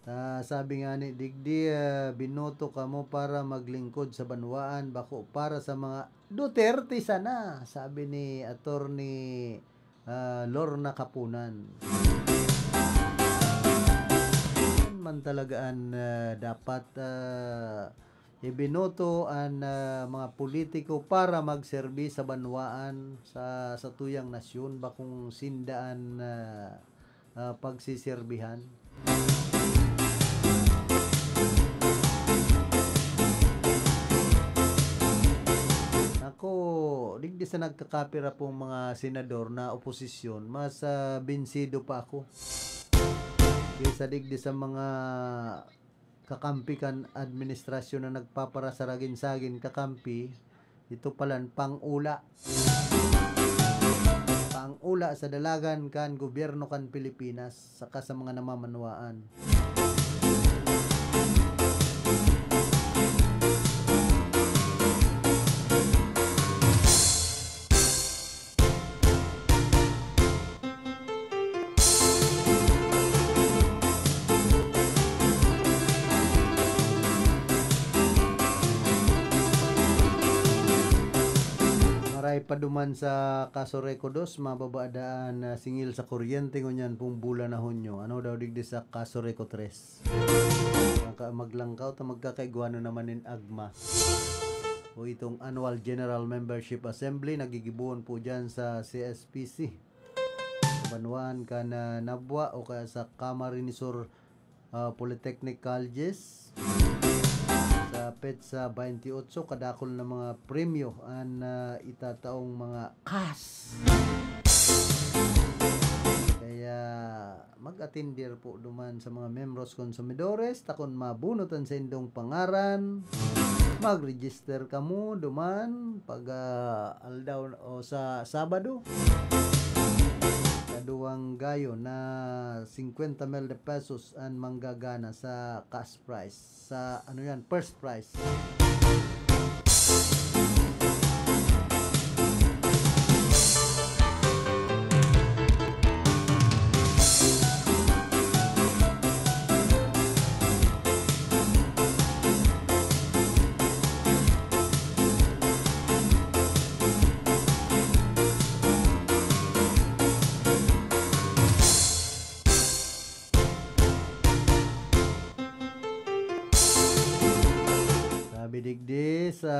Ah, sabi nga ni digdi, ah, binoto kamo para maglingkod sa banwaan, bako para sa mga Duterte sana, sabi ni Attorney, ah, Lorna Kapunan. Yan man talaga an, ah, dapat, ah, ibinoto an, ah, mga politiko para magserbi sa banwaan, sa, sa tuyang nasyon, bakong sinda an, ah, ah, pagsiserbihan. Ako, digdi sa nagkakapira pong mga senador na oposisyon, mas, ah, binsido pa ako kaysa digdi sa mga kakampi kan administrasyon na nagpaparasaragin-sagin kakampi, ito palan pang-ula. Pang-ula sa dalagan kan gobyerno kan Pilipinas saka sa mga namamanwaan. Maray pa duman sa Kaso Reco dos, mababa daan na singil sa kuryente ngunyan pong bulan na Hunyo. Ano daw digdi sa Kaso Reco tres? Magka-, maglangkaw ta magkakaigwa na naman nin agma. O itong Annual General Membership Assembly, nagigibohon po dyan sa C S P C. Sa banwaan kan, ah, Nabua o kaya sa Camarines Sur, ah, Polytechnic Colleges, sa petsa twenty-eight, kadakul na mga premyo an, ah, itataong mga cash. Kaya mag-atender po duman sa mga membros konsumidores, ta kun mabunot an saindong pangaran, mag-register kamo duman pag, ah, aldaw o sa Sabado. Kaduwang gayo na cincuenta mil de pesos an manggagana sa cash prize. Sa ano yan, first prize. Sabi digdi sa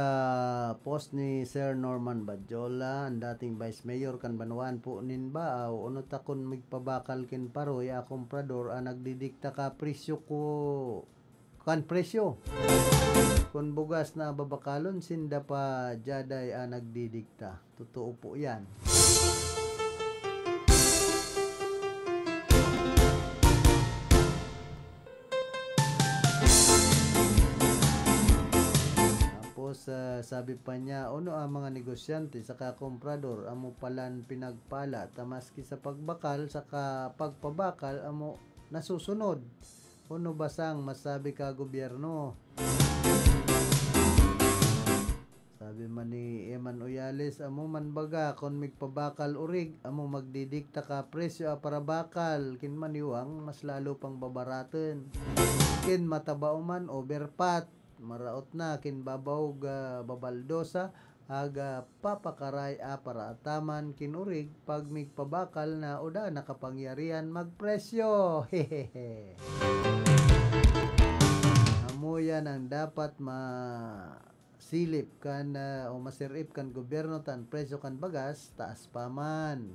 post ni Sir Norman Badjola, ang dating Vice Mayor kan banwaan po nin Baao, "Ono ta kun migpabakal kin paroy, a komprador, a nagdidikta ka presyo ko, kan presyo. Kun bugas na babakalon, sinda pa diyaday a nagdidikta." Totoo po yan. Tapos, ah, sabi pa niya, "Ono ang mga negosyante saka komprador, amo palan pinagpala, ta maski sa pagbakal saka pagpabakal, amo nasusunod. Ono basang masabi ka gobyerno?" Sabi man ni Eman Uyales, "Amo man baga, kun migpabakal orig, amo magdidikta ka presyo a parabakal, kin maniwang mas lalo pang babaraton. Kin mataba man, overpat, maraot na, kin babaog, ah, babaldosa, aga papakaray a paraataman kin orig, pag migpabakal na oda na kapangyarihan magpresyo." Hehehe. Amo yan ang dapat ma- silip kan, ah, o masirip kan gobyerno ta an presyo kan bagas, taas pa man.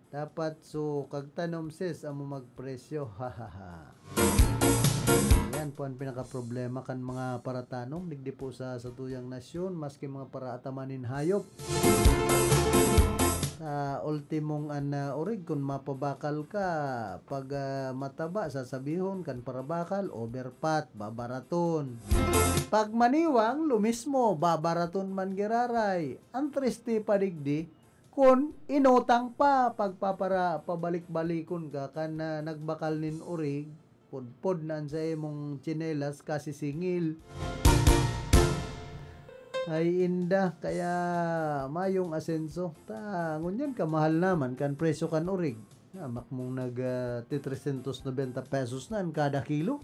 Dapat so kagtanom sis amo magpresyo. Yan po ang pinakaproblema kan mga paratanom digdi po sa satuyang nasyon, maski mga paraataman nin hayop. Sa ultimong an, ah, orig, kun mapabakal ka, pag, ah, mataba, sasabihon kan parabakal, overpat, babaraton. Pag maniwang, lo mismo, babaraton man giraray. Ang triste pa digdi, kun inutang pa, pagpapara-, pabalik-balikon ka kan, ah, nagbakal nin orig, pudpod na an saimong tsinelas, kasisingil. Ay, inda, kaya mayong asenso. Ta, ngunyan kamahal naman kan presyo kan orig. Hamak mong nag, ah, ti trescientos noventa pesos na an kada kilo.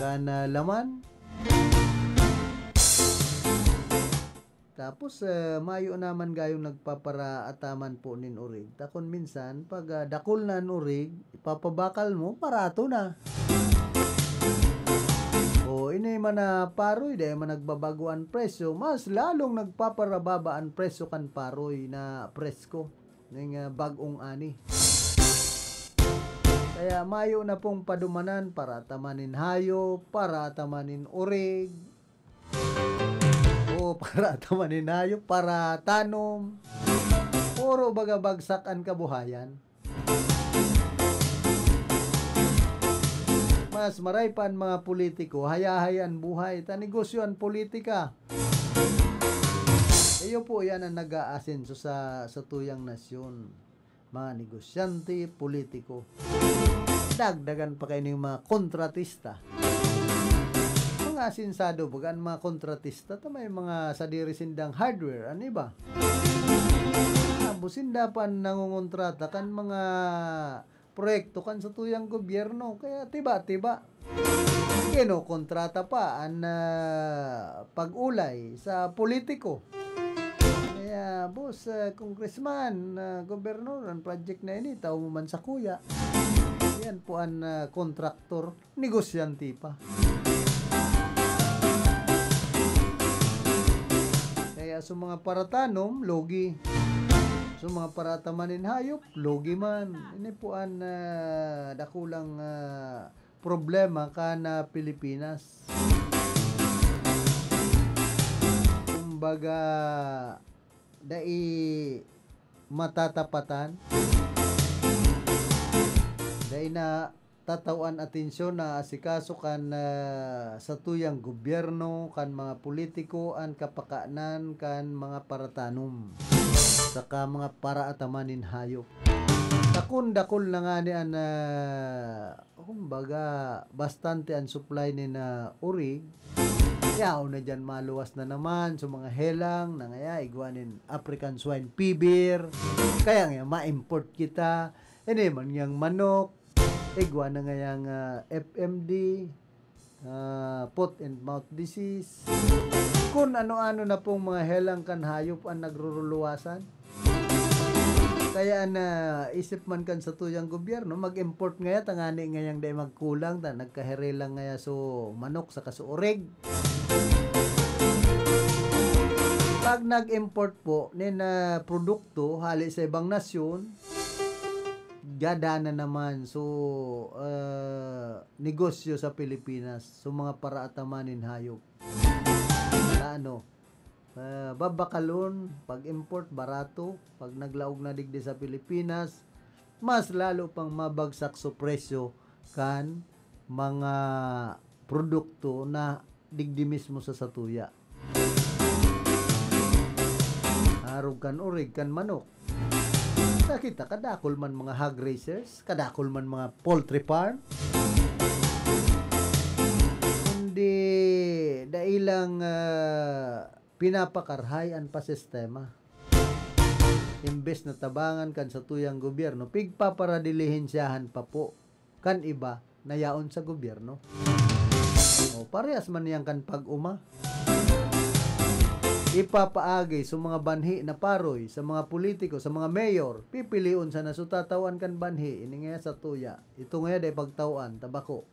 Kan, ah, laman. Tapos, ah, mayo naman gayong nagpaparaataman po nin orig. Ta kun minsan, pag, ah, dakul na an orig, ipapabakal mo, barato na. O, ini man na paroy, dai man nagbabago an presyo, mas lalong nagpaparababa an presyo kan paroy na presko ning, ah, bag-ong ani. Kaya mayo na pong padumanan, paraataman nin hayop, paraataman nin orig, o paraataman nin hayop, paratanom. Puro baga bagsak an kabuhayan. Mas maray pa an mga politiko, hayahay an buhay, ta negosyo an politika. Iyo po yan ang nag-aasenso sa, sa tuyang nasyon. Mga negosyante, politiko. Dagdagan pa kayo ng mga kontratista. Mga asensado, baga an mga kontratista, ta may mga sadiri sindang hardware, an iba. Tapos, sinda pa nangongontrata kan mga proyekto kan satuyang gobyerno. Kaya tiba-tiba, kinokontrata pa an, ah, pag-ulay sa politiko. Kaya, boss, ah, congressman, ah, gobernador, an project na ini, tao mo man sa kuya. Yan po an, ah, kontraktor, negosyante pa. Kaya sa mga paratanom, logi. Sa mga parataman nin hayop, logi man. Ini po an, ah, dakulang, ah, problema kan, ah, Pilipinas. Baga, dai matatapatan, dai na tatawan atensyon na asikaso kan, ah, satuyang gobyerno, kan mga politiko, an kapakanan kan mga paratanom, saka mga paraataman nin hayop. Takon dakul na ngani an, ah, kumbaga, bastante an supply nin, ah, orig. Yaon na diyan, maluwas na naman sa mga helang na ngaya, igwa nin African swine fever. Kaya nga, ma-import kita. Ini man niyang manok, igwa na ngayang, ah, F M D, ah, foot and mouth disease. Kung ano-ano na pong mga helang kan hayop ang nagruruluwasan. Kaya na isip man kan satuyang gobyerno, mag-import ngaya, tangani ngayang dai magkulang, ta nagkahere lang ngaya so manok saka so orig. Pag nag-import po nin, ah, produkto hali sa ibang nasyon, gada na naman. So, ah, negosyo sa Pilipinas. So, mga paraataman nin hayop. Na ano, ah, babakalon, pag-import, barato. Pag naglaog na digdi sa Pilipinas, mas lalo pang mabagsak so presyo kan mga produkto na digdi mismo sa satuya. Arog kan orig kan manok. Nakita, kadakol man mga hog raisers, kadakol man mga poultry farm. Kundi dai lang, ah, pinapakarhay an pasistema. Imbes na tabangan kan satuyang gobyerno, pigpaparadilihensiyahan pa po kan iba na yaon sa gobyerno. O, parehas man niyan kan pag-uma. Ipapaagi sa mga banhi na paroy, sa mga politiko, sa mga mayor, pipilion sana so tatawan kan banhi, ini nga satuya. Ito nga dai pagtawan, tabako.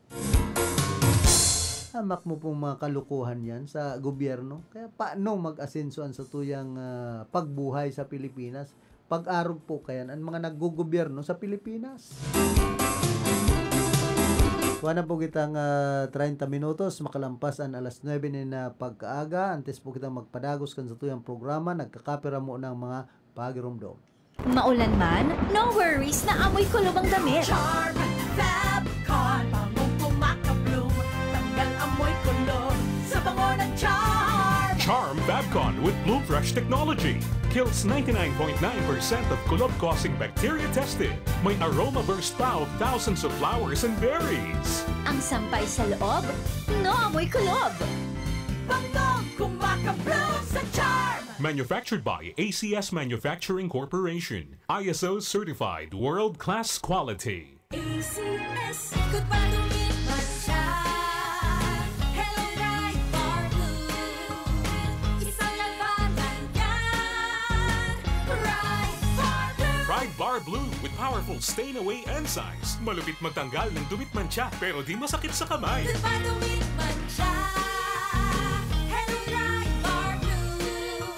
Hamak mo pong mga kalukuhan yan sa gobyerno. Kaya paano mag-asenso ang satuyang, ah, pagbuhay sa Pilipinas? Pag-arog po kayan, ang mga naggogobyerno sa Pilipinas. Kuha na po kitang, ah, treinta minutos, makalampas ang alas nuebe nin, ah, pagkaaga. Antes po kitang magpadagos kan satuyang programa, nagkakapira mo ng mga pagiromdom. Maulan man, no worries na amoy kulob ang damit. Charm Fab Con, bangong kumaka-bloom, tanggal amoy kulob sa bango ng Charm. Charm Fab Con with Bloom Fresh technology kills ninety-nine point nine percent of kulob-causing bacteria tested. May aroma burst pa of thousands of flowers and berries. Ang sampay sa loob, no amoy kulob. Bangong kumaka-bloom sa Charm. Manufactured by A C S Manufacturing Corporation. I S O certified world-class quality. A C S, good pa dumit man siya. Hello, Pride Bar Blue. Isang labanan yan. Pride Bar Blue. Pride Bar Blue with powerful stain away enzymes. Malupit magtanggal ng dumit mantsa, pero di masakit sa kamay. Good pa dumit man siya. Hello, Pride Bar Blue.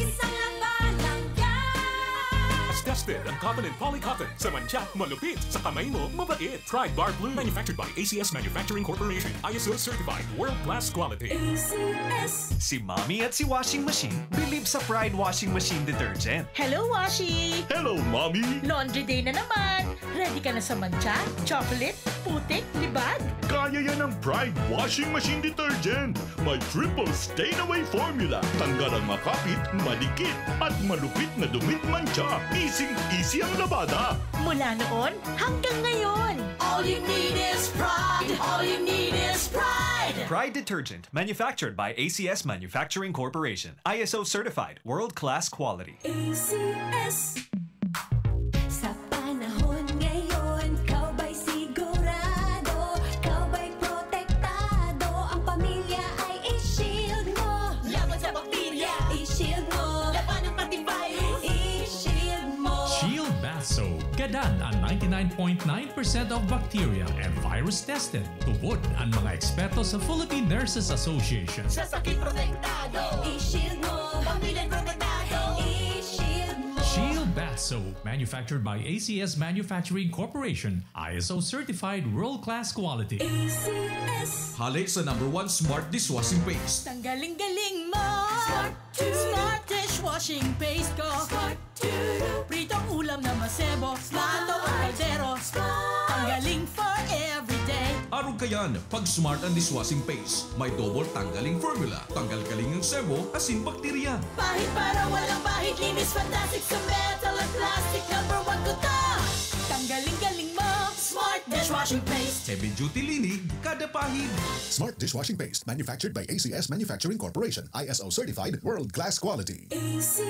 Isang labanan yan. As tested ang cotton and polycotton. Sa mantsa, malupit. Sa kamay mo, mabait. Pride Bar Blue. Manufactured by A C S Manufacturing Corporation. I S O certified. World class quality. A C S. Si Mommy at si Washing Machine bilib sa Pride Washing Machine Detergent. Hello, Washi! Hello, Mommy! Laundry day na naman! Ready ka na sa mantsa, chocolate, putik, libag? Kaya yan ng Pride Washing Machine Detergent. May triple stain away formula. Tanggal ang makapit, madikit, at malupit na dumit mantsa. Easing-easy ang labada. Mula noon hanggang ngayon. All you need is Pride. All you need is Pride. Pride Detergent, manufactured by A C S Manufacturing Corporation. I S O certified, world-class quality. A C S. Sa panahon ngayon, ikaw ba'y sigurado? Ikaw ba'y protektado? Ang pamilya ay i-shield mo. Laban sa bakterya, i-shield mo. Labanan pati virus, i-shield mo. Shield Bath Soap. Gadan ang ninety-nine point nine percent of bacteria and virus tested. Tubod ang mga eksperto sa Philippine Nurses Association. Sa sakit protektado, i-shield mo. Pamilya protektado, i-shield mo. Shield Bath Soap, manufactured by A C S Manufacturing Corporation, I S O certified world-class quality. A C S. Hale sa number one smart dishwashing paste. Tanggaling-galing mo! Smart dishwashing paste ko. Pritong ulam na masebo. Plato o kaldero. Tanggaling for everyday. Arog kayan, pag Smart ang dishwashing paste. May double tanggaling formula. Tanggal galing ang sebo, asin bakterya. Pahid para walang bahid. Linis fantastic sa metal at plastic. Number one ko to. Tanggaling galing mo. Smart dishwashing paste. Heavy duty linig, kada pahid. Smart dishwashing paste, manufactured by A C S Manufacturing Corporation, I S O certified, world class quality. A C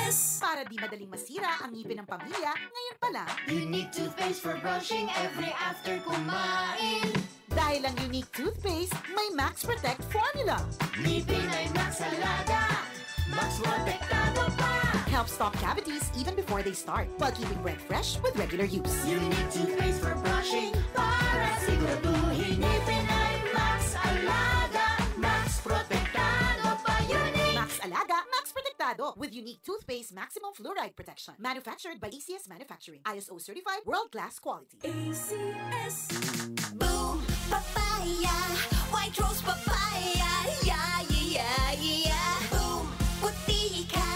S. Para di madaling masira ang ngipin ng pamilya, ngayon pa lang. Unique toothpaste for brushing every after kumain. Dahil ang Unique Toothpaste may Max Protect Formula. Ngipin ay Max Alaga, Max Protektado pa. Help stop cavities even before they start, while keeping breath fresh with regular use. Unique toothpaste for brushing para siguraduhin ngipin ay Max Alaga, Max Protektado pa. Unique. Max Alaga, Max Protektado with Unique Toothpaste Maximum Fluoride Protection. Manufactured by A C S Manufacturing. I S O certified, world-class quality. A C S. Boom Papaya, White Rose Papaya, yeah, yeah, yeah, yeah. Boom, puti ka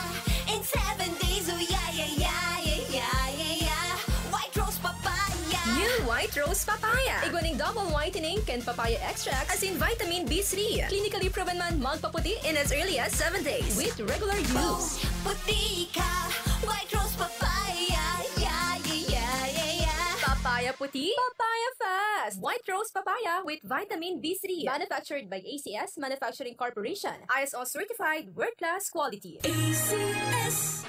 in seven days, oh yeah, yeah, yeah, yeah, yeah, yeah, yeah. White Rose Papaya. New White Rose Papaya. Igwa ning double whitening kan papaya extract asin vitamin B three. Clinically proven man magpaputi in as early as seven days with regular use. Puti ka, White Rose Papaya, yeah, yeah, yeah, yeah, yeah. Papaya puti, papaya fast. White Rose Papaya with vitamin B three. Manufactured by A C S Manufacturing Corporation. I S O certified, world-class quality. A C S.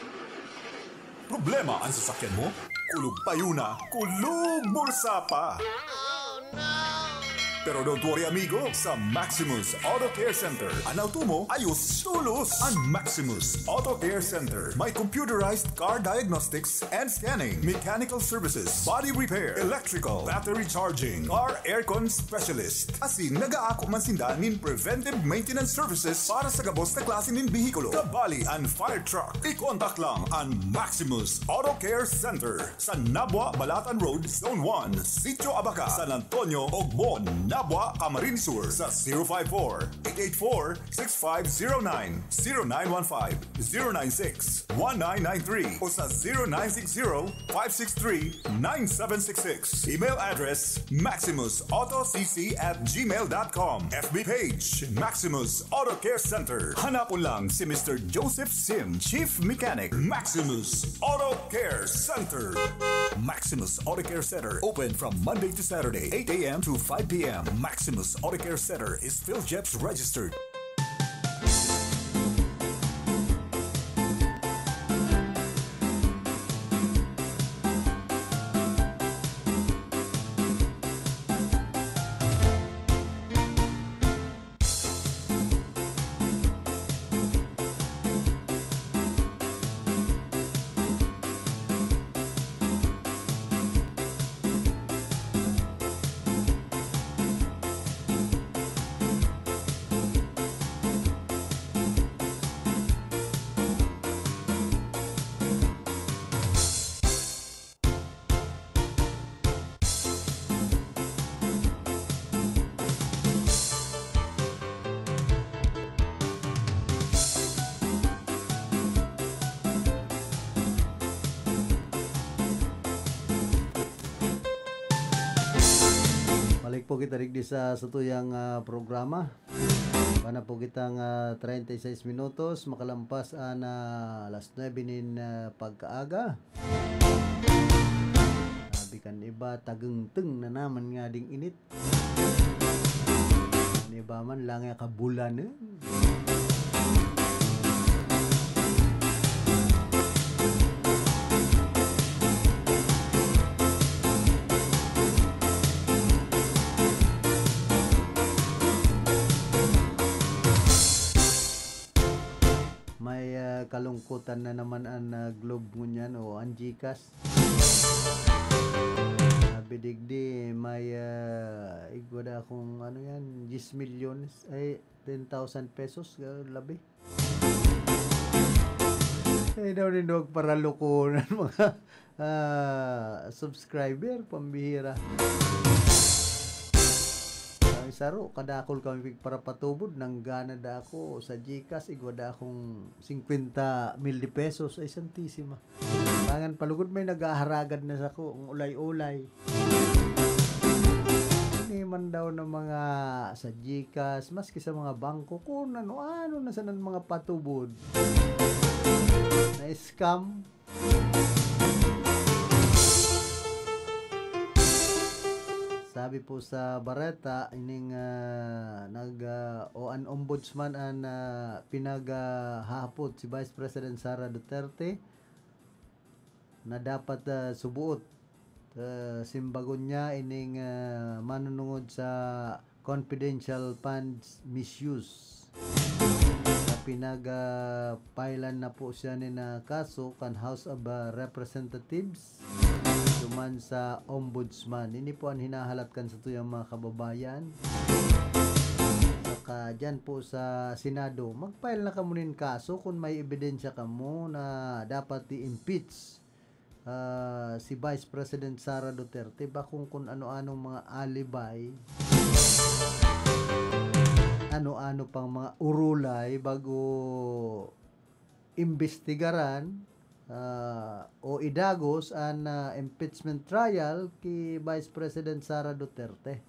Problema an sasakyan mo? Kulog payo na, kulog bulsa pa! Pero don't worry, amigo, sa Maximus Auto Care Center, an auto mo ayos tolos. An Maximus Auto Care Center may computerized car diagnostics and scanning, mechanical services, body repair, electrical, battery charging, car aircon specialist. Asin nagaako man sinda nin preventive maintenance services para sa gabos na klase nin behikulo, kabali an fire truck. I-contact lang an Maximus Auto Care Center sa Nabua, Balatan Road, Zone one, Sitio Abaca, San Antonio, Ogmon, Nabua, Camarines Sur, sa zero five four, eight eight four, six five zero nine, zero nine one five, zero nine six, one nine nine three o sa zero nine six zero, five six three, nine seven six six. Email address, maximus auto c c at gmail dot com. F B page, Maximus Auto Care Center. Hanapon lang si Mister Joseph Sim, Chief Mechanic, Maximus Auto Care Center. Maximus Auto Care Center, open from Monday to Saturday, eight a m to five p m. Maximus Auto Care Center is PhilGEPS registered. Balik po kita digdi sa satuyang, ah, programa. Bana po kitang, ah, treinta y seis minutos, makalampas an, ah, alas nuebe nin, ah, pagkaaga. Sabi kan iba, tagengteng na naman nga ding init. An iba man, langya ka bulan, eh. May, ah, kalungkutan na naman an, ah, Globe ngunyan o an GCash. Sabi digdi, may, ah, igwa da akong, ano yan, diyes milyones, ay, ten thousand pesos, ga-, labi. Ay, daw nindog paralukunan, mga, ah, subscriber, pambihira. Ang Saro, kadakul kami parapatubod, nanggana da ako sa GCash, igwa da akong singkwenta mil de pesos. Ay, Santisima. Dangan palugod may naghaharagad na sako, ang ulay-ulay. Ini man daw na mga sa GCash, maski sa mga bangko, kun ano-ano na sana an mga patubod. Na-scam. Sabi po sa bareta, ining, ah, nag, ah, o an ombudsman an, ah, pinaghahapot si Vice President Sara Duterte na dapat, ah, subuot, ah, simbagon niya ining, ah, manunungod sa confidential funds misuse. Sa pinag, ah, filean na po siya nin, ah, kaso kan House of, ah, Representatives duman sa Ombudsman. Ini po an hinahalat kan satuyang mga kababayan. Saka diyan po sa Senado, mag-file na kamo nin kaso kun may ebidensya kamo na dapat i-impeach, ah, si Vice President Sara Duterte, bakong kun ano-anong mga alibay, ano-ano pang mga urulay bago imbestigaran, ah, o idagos an, ah, impeachment trial ki Vice President Sara Duterte.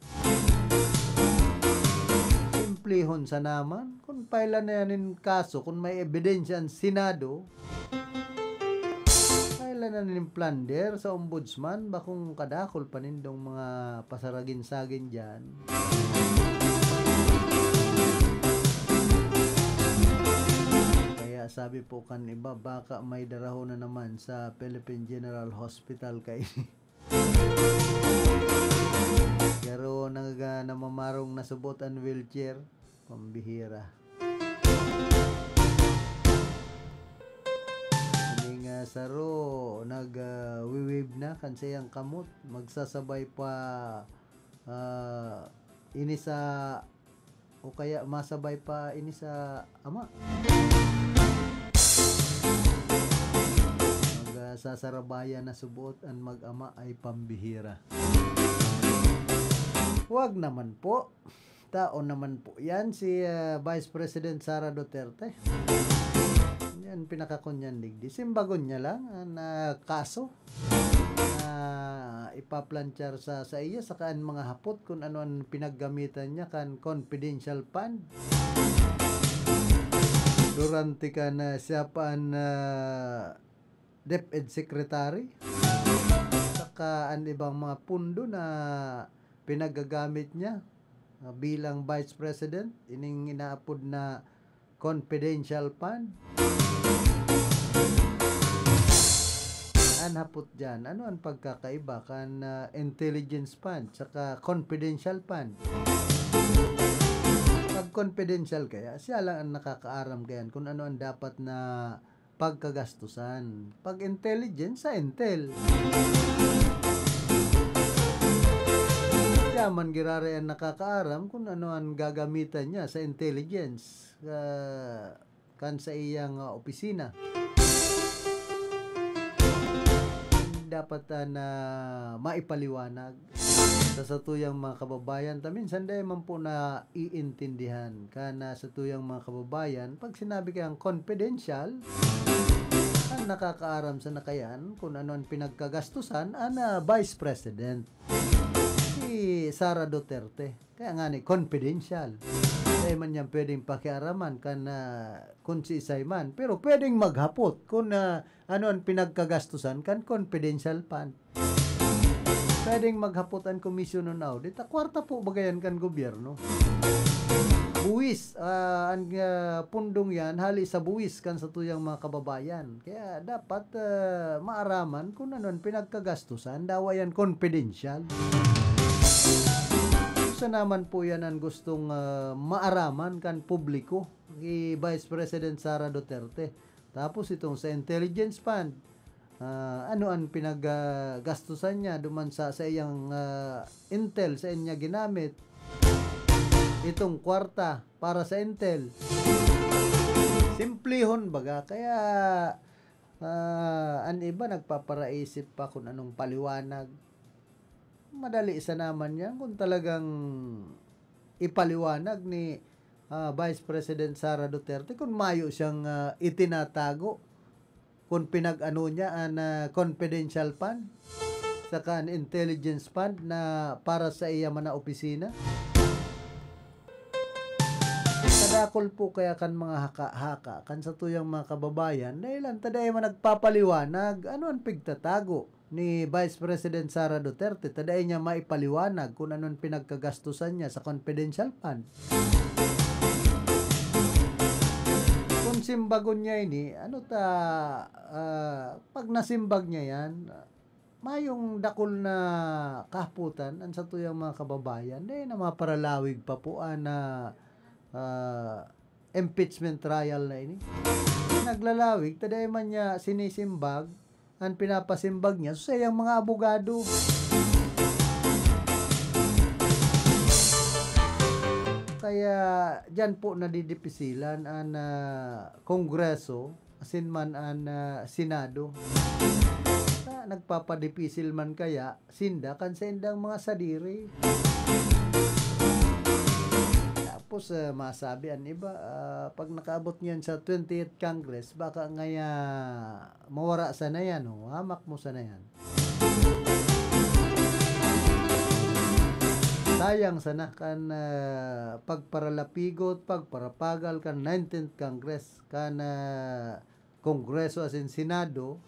Simplihon sana man, kun file na yan nin kaso, kun may ebidensya an Senado, file na nin plunder sa ombudsman, bakong kadakul pa nindong mga pasaragin-sagin diyan. Kaya sabi po kan iba, baka may darahon na naman sa Philippine General Hospital kaini. Pero nag-, ah, namamarong na subot an wheelchair. Pambihira. Ini nga saro, nag, ah, wi-wave na kan saiyang kamot. Magsasabay pa, ah, ini sa, o kaya masabay pa ini sa ama. Mag, ah, sasarabayan na subot an mag-ama ay pambihira. Wag naman po. Tao naman po yan, si, ah, Vice President Sara Duterte. Yan, pinakakunyan digdi. Simbagon niya lang an, ah, kaso na ipaplanchar sa, sa iya, saka an mga hapot kun ano an pinaggamitan niya kan confidential fund. Durante kan, ah, siya pa an, ah, DepEd Secretary. Saka an ibang mga pundo na pinagagamit niya, ah, bilang Vice President, ining inaapod na confidential fund. An hapot diyan, ano an pagkakaiba kan, ah, intelligence fund saka confidential fund? Pag confidential kaya, siya lang an nakakaaram kayan kun ano an dapat na pagkagastusan. Pag intelligence, sa Intel. Siya man giraray an nakakaaram kun ano an gagamitan niya sa intelligence, ah, kan sa iyang, ah, opisina. Dapat, ah, na maipaliwanag sa satuyang mga kababayan ta minsan dai man po naiintindihan. Kan, ah, satuyang mga kababayan, pag sinabi kayang confidential, an nakakaaram sana kayan kun ano an pinagkagastusan an, ah, Vice President, si Sara Duterte. Kaya ngani, confidential. Dai man yan pwedeng pakiaraman kan, ah, kun siisay man. Pero pwedeng maghapot kun, ah, ano an pinagkagastusan kan confidential fund. Pwedeng maghapot an Commission on Audit. Ah, kwarta po baga yan kan gobyerno. Buwis, ah, an, ah, pundong yan, hali sa buwis kan satuyang mga kababayan. Kaya dapat, ah, maaraman kun ano an pinagkagastusan. Dawa yan confidential. Sa naman po yan an gustong, ah, maaraman kan publiko, ki Vice President Sara Duterte. Tapos itong sa intelligence fund, ah, ano an pinag, ah, gastusan niya duman sa, sa iyang, ah, intel, sa inya ginamit itong kwarta para sa intel? Simplihon baga, kaya, ah, an iba nagpaparaisip pa kung anong paliwanag. Madali sana man yan kung talagang ipaliwanag ni, ah, Vice President Sara Duterte kung mayo siyang, ah, itinatago, kung pinag-ano niya an, ah, confidential fund saka an intelligence fund na para sa iya man na opisina. Kadakul po kaya kan mga haka-haka, kan satuyang mga kababayan, dahilan ta dai man nagpapaliwanag ano an pigtatago ni Vice President Sara Duterte, ta dai niya maipaliwanag kun ano an pinagkagastusan niya sa confidential fund. Kung simbagon niya ini, ano ta, ah, pag nasimbag niya yan, mayong dakul na kahapotan an satuyang mga kababayan, dai na maparalawig pa po an, ah, ah, impeachment trial na ini. Naglalawig, ta dai man niya sinisimbag, an pinapasimbag niya, so, sa iyang mga abogado. Kaya, diyan po nadidipisilan an, ah, Kongreso, asin man an, ah, Senado. Na nagpapadipisil man kaya, sinda kan saindang mga sadiri. Tapos, ah, masabi an iba, ah, pag nakaabot niyan sa twentieth Congress, baka ngaya mawara sana yan, oh, hamak mo sana yan. Sayang sana kan, ah, pagparalapigot, pagparapagal kan nineteenth Congress, kan, ah, Kongreso asin Senado,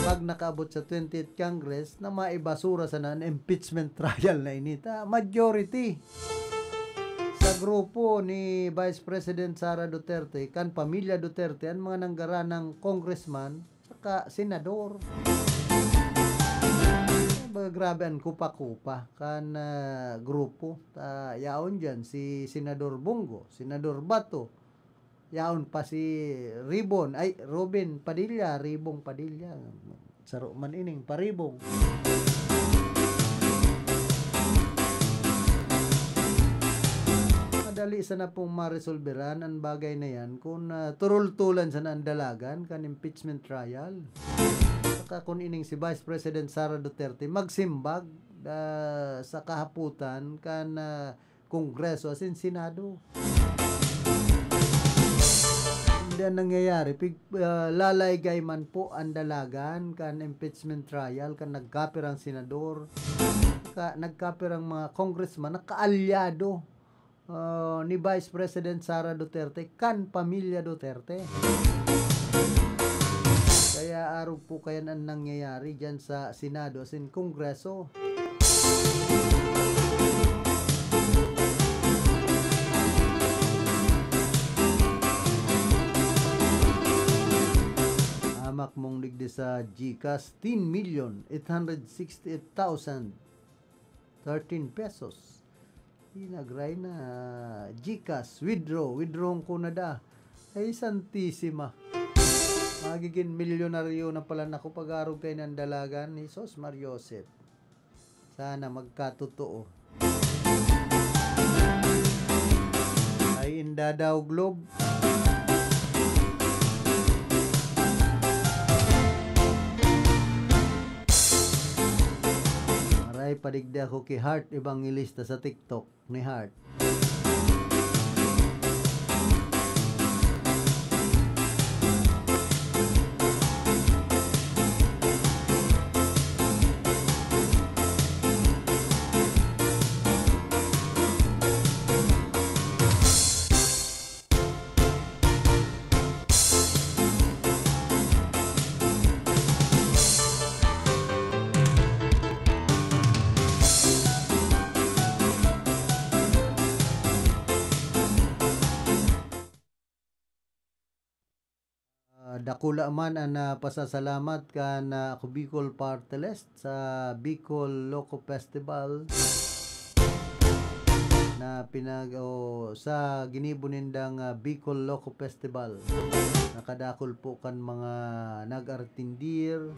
pag nakaabot sa twentieth Congress, na maibasura sana an impeachment trial na ini. Ta, majority sa grupo ni Vice President Sara Duterte, kan pamilya Duterte, an mga nanggaranang congressman saka senador. Baga grabe an kupa-kupa kan, ah, grupo. Ta, yaon diyan si Senador Bong Go, Senador Bato, yaon pa si Ribon, ay, Robin Padilla, Ribong Padilla. Saro man ining paribong. Madali sana pong maresolberan an bagay na yan kung, ah, turultulan sana an dalagan kan impeachment trial. Saka kung ining si Vice President Sara Duterte magsimbag, ah, sa kahapotan kan, ah, Kongreso asin Senado. Hindi an nangyayari, pig-, ah, lalaygay man po an dalagan kan impeachment trial, kan nagkapirang senador, ka-, nagkapirang mga congressman na kaalyado, ah, ni Vice President Sara Duterte, kan pamilya Duterte. Kaya arog po kayan an nangyayari diyan sa Senado asin Kongreso. Hamak mong digdi sa GCash, ten million eight hundred sixty-eight thousand thirteen pesos. Di nagray na, GCash, withdraw, withdraw ko na da. Ay, Santisima. Magiging milyonaryo na pala na ako pag-arog kay nandalagan ni Sos Mar Joseph. Sana magkatotoo. Ay, inda daw, Globe. Maray, padigdi ako ki Heart Evangelista sa TikTok ni Heart. Ah, dakula man an, ah, pasasalamat kan, ah, Ako Bicol Party List sa Bicol Loco Festival na pinag-, o sa ginibo nindang, ah, Bicol Loco Festival. Nakadakul po kan mga nag-artindir.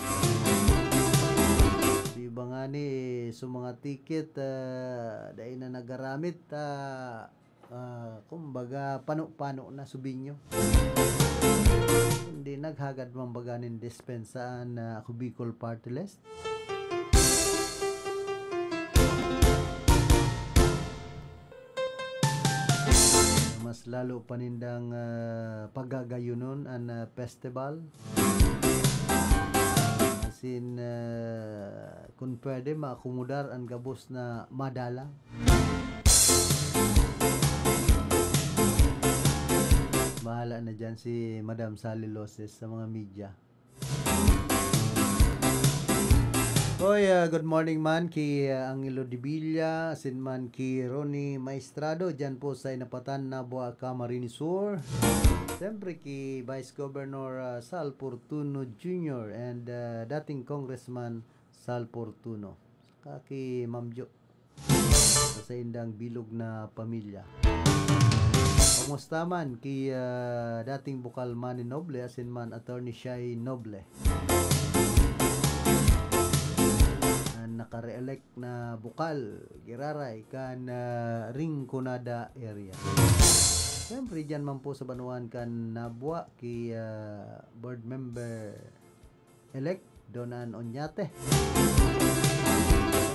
Di ba nga ni, so mga ticket, ah, dai na nagaramit, ah, ah, kumbaga, pano-pano na, subinyo. Hindi naghagad man baga nin dispensa an, ah, Ako Bicol Party List. Lalo pa nindang, ah, pagagayunon an, ah, festival. Asin, ah, kun pwede, maakomodar an gabos na madalang. Bahala na diyan si Madam Sally Loses sa mga media. Oy, ah, good morning man ki, ah, Angelo Dibilla, asin man ki Ronnie Maestrado, diyan po sa Inapatan, Nabua, Camarines Sur. Siyempre ki Vice Governor, ah, Sal Fortuno Junior and, ah, dating Congressman Sal Fortuno. Saka ki Ma'am Jo. Sa saindang bilog na pamilya. Kumusta man ki, ah, dating bukal Manny Noble asin man Attorney Shai Noble? An naka-re-elect na bukal, giraray kan, ah, Rinconada area. Siyempre, diyan man po sa banwaan kan Nabua, ki, ah, board member elect Donan Oñate.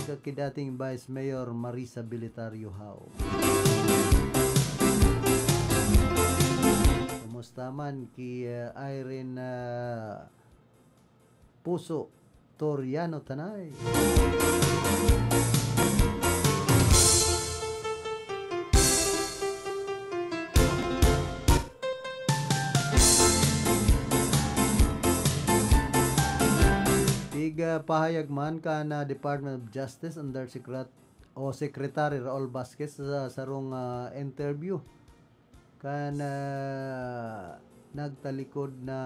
Saka ki dating Vice Mayor Marisa Bilitario Hao. Kumusta man ki, ah, Irene, ah, Puso Toriano Tanay? Pigpahayag man kan, ah, Department of Justice Under Secret-, o Secretary Raul Vasquez sa sarong, ah, interview kan, ah, nagtalikod na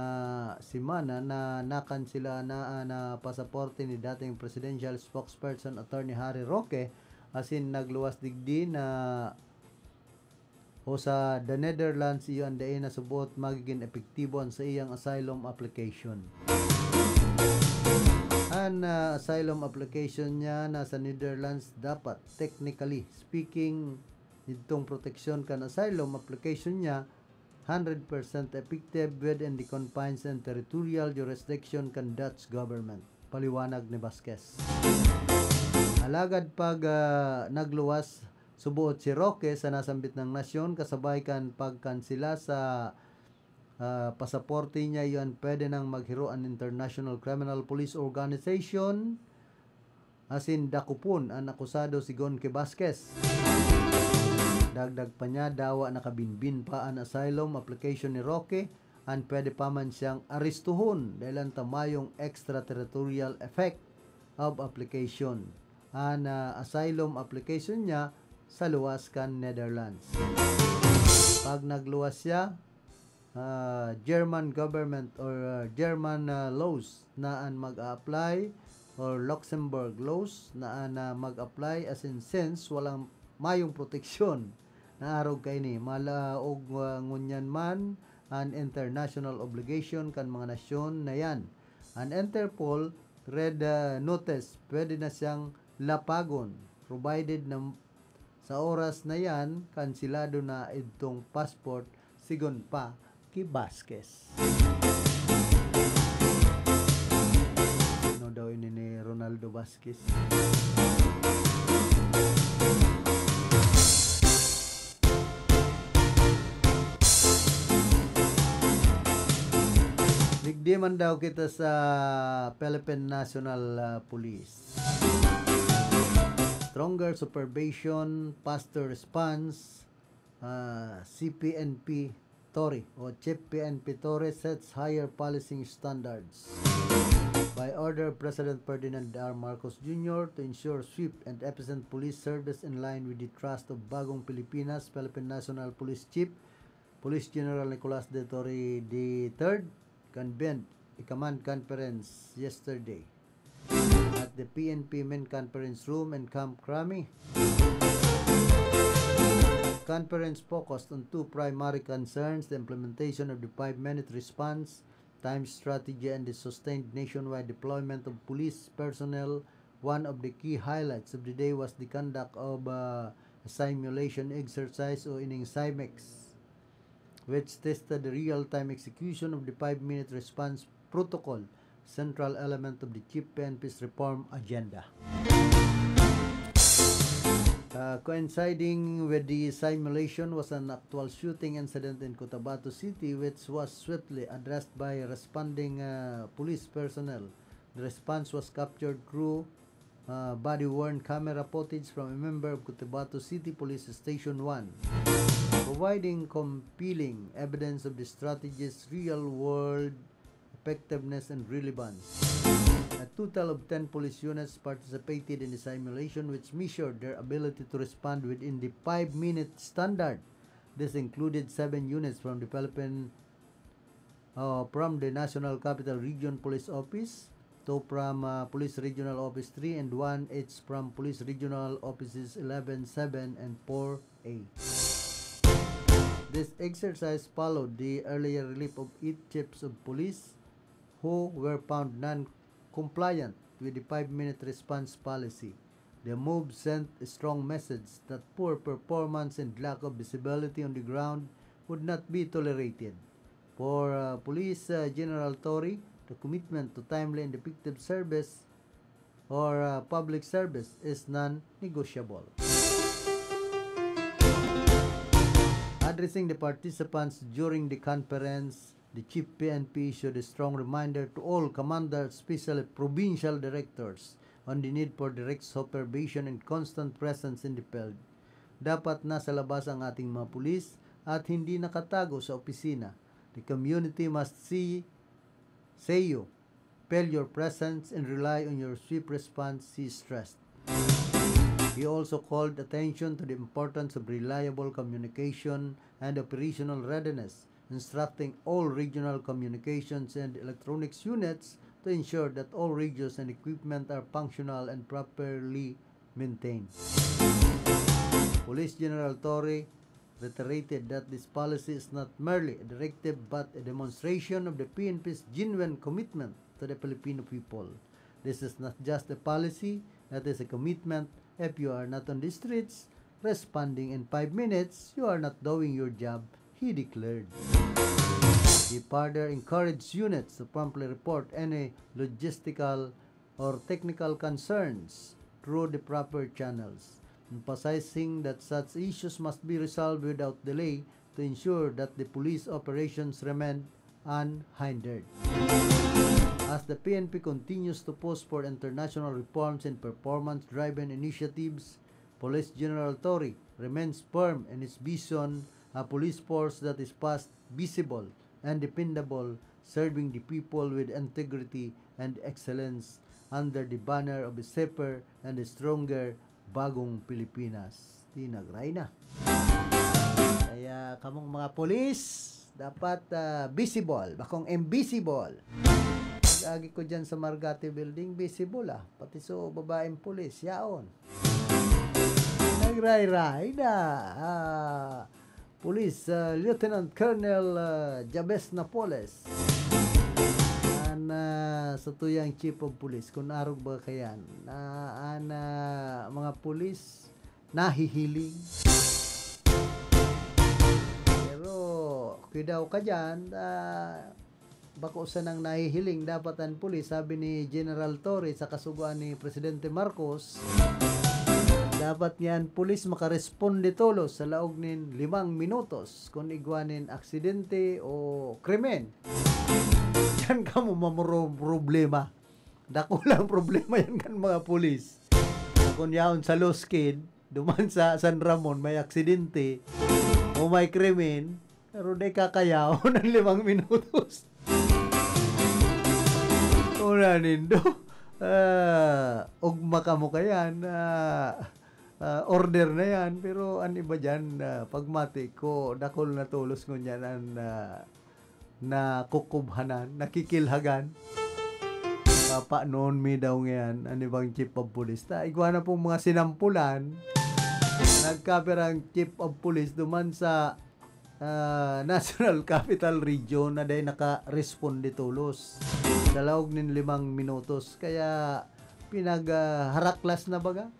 semana na nakansela na an, ah, pasaporte ni dating presidential spokesperson Attorney Harry Roque asin nagluwas digdi na o sa The Netherlands, iyo an dai na suboot magigin epektibo an saiyang asylum application. An, ah, asylum application niya nasa Netherlands dapat, technically speaking, idtong proteksyon kan asylum application niya, hundred percent effective within the confines and territorial jurisdiction kan Dutch government, paliwanag ni Vasquez. Alagad pag, ah, nagluwas, suboot si Roque sa nasambit nang nasyon kasabay kan pagkansela sa, ah, pasaporte niya, iyo an pwede nang maghiro an International Criminal Police Organization asin dakopon an akusado, sigon ki Vasquez. Dagdag pa niya, dawa nakabinbin pa an asylum application ni Roque, an pwede pa man siyang arestuhon dahel an ta mayong extraterritorial effect of application an, ah, asylum application niya sa luwas kan Netherlands. Pag nagluwas siya, ah, German government or, ah, German, ah, laws na an mag-a-apply or Luxembourg laws na an, ah, mag-apply, asin since walang mayong proteksyon na arog kaini, malaog, ah, ngunyan man an international obligation kan mga nasyon na yan. An Interpol Red, ah, Notice, pwede na siyang lapagon, provided na sa oras na yan, kanselado na idtong passport, sigon pa ki Vasquez. Ano daw ini ni Ronaldo Vasquez? Digdi man daw kita sa Philippine National, ah, Police. Stronger supervision, faster response, ah, C P N P Torre o Chief P N P Torre sets higher policing standards. By order of President Ferdinand R. Marcos Junior to ensure swift and efficient police service in line with the thrust of Bagong Pilipinas, Philippine National Police Chief Police General Nicolas de Torre the third convened a command conference yesterday at the P N P Main Conference Room in Camp Crame. Conference focused on two primary concerns: the implementation of the five-minute response time strategy and the sustained nationwide deployment of police personnel. One of the key highlights of the day was the conduct of, uh, a simulation exercise o ining SIMEX, which tested the real-time execution of the five-minute response protocol, central element of the Chief P N P's reform agenda. Uh, coinciding with the simulation was an actual shooting incident in Cotabato City, which was swiftly addressed by responding uh, police personnel. The response was captured through uh, body-worn camera footage from a member of Cotabato City Police Station one, providing compelling evidence of the strategy's real-world effectiveness and relevance. A total of ten police units participated in the simulation, which measured their ability to respond within the five-minute standard. This included seven units from the Philippine, uh, from the National Capital Region Police Office, two from uh, Police Regional Office three, and one each from Police Regional Offices eleven, seven, and four A. This exercise followed the earlier relief of eight chiefs of police who were found non-compliant with the five-minute response policy. The move sent a strong message that poor performance and lack of visibility on the ground would not be tolerated. For uh, Police uh, General Torre, the commitment to timely and effective service or uh, public service is non-negotiable. Addressing the participants during the conference, the Chief P N P issued a strong reminder to all commanders, especially provincial directors, on the need for direct supervision and constant presence in the field. Dapat nasa labas ang ating mga pulis at hindi nakatago sa opisina. The community must see, see you, feel your presence, and rely on your swift response, he stressed. He also called attention to the importance of reliable communication and operational readiness, instructing all regional communications and electronics units to ensure that all radios and equipment are functional and properly maintained. Police General Torre reiterated that this policy is not merely a directive but a demonstration of the P N P's genuine commitment to the Filipino people. This is not just a policy, it is a commitment. If you are not on the streets responding in five minutes, you are not doing your job, he declared. He further encouraged units to promptly report any logistical or technical concerns through the proper channels, emphasizing that such issues must be resolved without delay to ensure that the police operations remain unhindered. As the P N P continues to push for international reforms and performance-driven initiatives, Police General Torre remains firm in his vision, a police force that is fast, visible, and dependable, serving the people with integrity and excellence under the banner of a safer and a stronger Bagong Pilipinas. Tinagray na. Kaya kamong mga pulis, dapat ah, visible, bakong invisible. Agi ko dyan sa Margate Building, visible ah. Pati so babaeng pulis, yaon. Nagrayray na. Ah, Police ah, Lieutenant Colonel ah, Jabez Napoles. An ah, sa tuyang chief of police, kun arog ba kayan, na an ah, mga pulis nahihiling. Pero, kuidaw ka dyan, ah, bako sanang nahihiling dapat an pulis, sabi ni General Torre sa kasugoan ni Presidente Marcos. Dapat niyan pulis makaresponde tolos sa laog nin limang minutos kun igwa nin aksidente o krimen. Diyan kamo mamuro problema. Dakulang problema yan kan mga pulis. Kun yaon sa Los Kid, duman sa San Ramon, may aksidente o may krimen, pero di kakayaon ang limang minutos. Una nindo, ah, ugma kamo kayan, ah, ah, order na yan, pero an iba dyan, ah, pagmati ko, dakul na tolos ngunyan an, ah, nakukubhanan, nakikilhagan. Papanon mi daw ngayan an ibang chief of police. Ta, igwa na pong mga sinampulan. Nagkapirang chief of police duman sa ah, National Capital Region na dai nakaresponde tolos sa laog nin limang minutos. Kaya pinag, ah, haraklas na baga.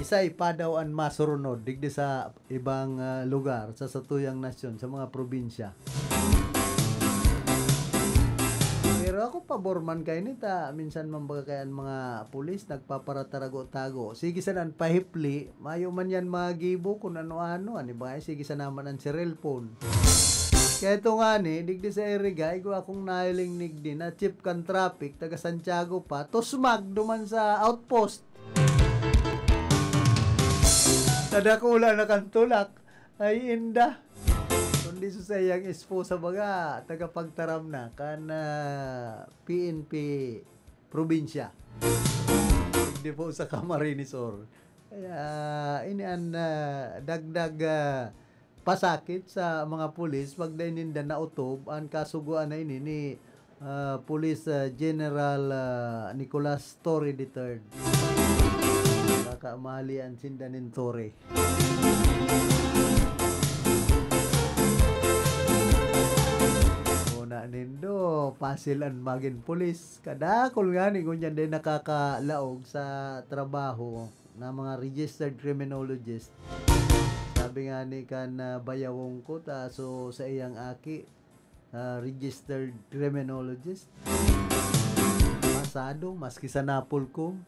Isa pa daw an masurunod digdi sa ibang, ah, lugar sa satuyang nasyon, sa mga probinsya. Pero ako, pabor man kaini ta, minsan man baga kaya an mga pulis nagpaparatarago-tago. Sige sana an pahipli, mayo man yan magibo kun ano-ano. Ano ba, sige sana man an cellphone. Kaya ito nga ni, digdi sa Iriga, igwa akong nahiling nigdi na chief kan traffic, taga Santiago pa, tusmag duman sa outpost. Nadakula na kan tulak. Ay, inda. Kundi sa saiyang esposa baga, tagapagtaram na kan, ah, P N P probinsya. Di po sa Camarines Sur. Kaya, ini an, ah, dagdag, ah, pasakit sa mga pulis pag dai ninda naotob an kasugoan na ini ni, ah, Police, ah, General, ah, Nicolas Torre the third. Baka mahalian sinda nin Torre. Una nindo, pasil an magin pulis. Kadakol ngani ngunyan dai nakakalaog sa trabaho na mga registered criminologist. Sabi ngani kan, ah, bayawong ko, ta, so, sa iyang aki, ah, registered criminologist. Pasado, maski sa Napolcom.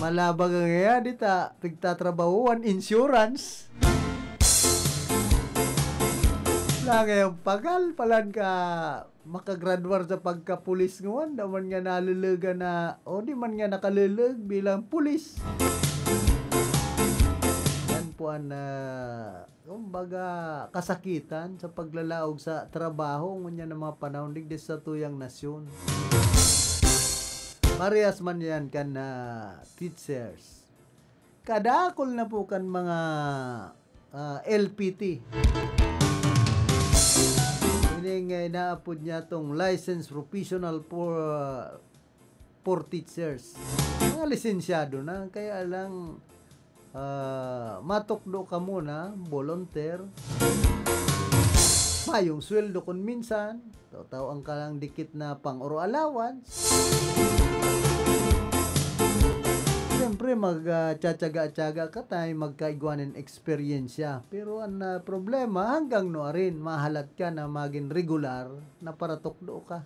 Malabag ang iya, di ta pigtatrabahoan, insurance. Wala ngayong pagal, palan ka makagraduar sa pagkapulis ngawan, da man nga nalulugan na, o di man nga nakalulug bilang pulis. Yan po ang, ah, kumbaga, kasakitan sa paglalaog sa trabaho ngunyan ng mga panahon digdi sa tuyang nasyon. Parehas man yan kan, ah, teachers. Kadakol na po kan mga, ah, L P T. Ini nga inaapod niya tong licensed professional for, ah, for teachers. Mga lisensyado na, kaya lang, ah, matukdo ka muna, volunteer. Mayong sweldo kun minsan, tao-tao ang kalang dikit na pang-oro allowance. Siyempre, mag, ah, tsatsaga-tsaga ka tayo, magkaigwa nin eksperyensya. Pero ang, ah, problema, hanggang nuarin, mahalat ka na magin regular na paratukdo ka.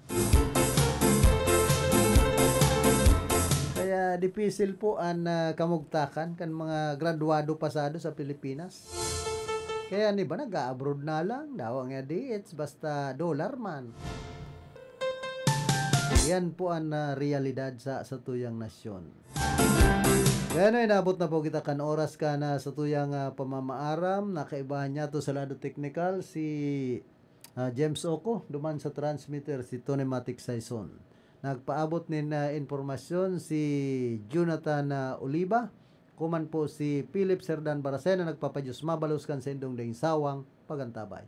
Kaya dipisil po an, ah, kamugtakan kan mga graduado pasado sa Pilipinas. Kaya an iba nag-a-abroad na lang, dawa nga D H, basta dollar man. Yan po an, ah, realidad sa satuyang nasyon. Kaya ano, inabot na po kita kan oras kan, ah, satuyang, ah, pamamaaram. Nakaibahan niya to sa lado teknikal si, ah, James Oco, duman sa transmitter si Tony Matic Saison. Nagpaabot nin, ah, impormasyon si Jonathan, ah, Oliva, kuman po si Philip Serdan Barasena, nagpapadiyos mabalos kan saindong daing sawang pagantabay.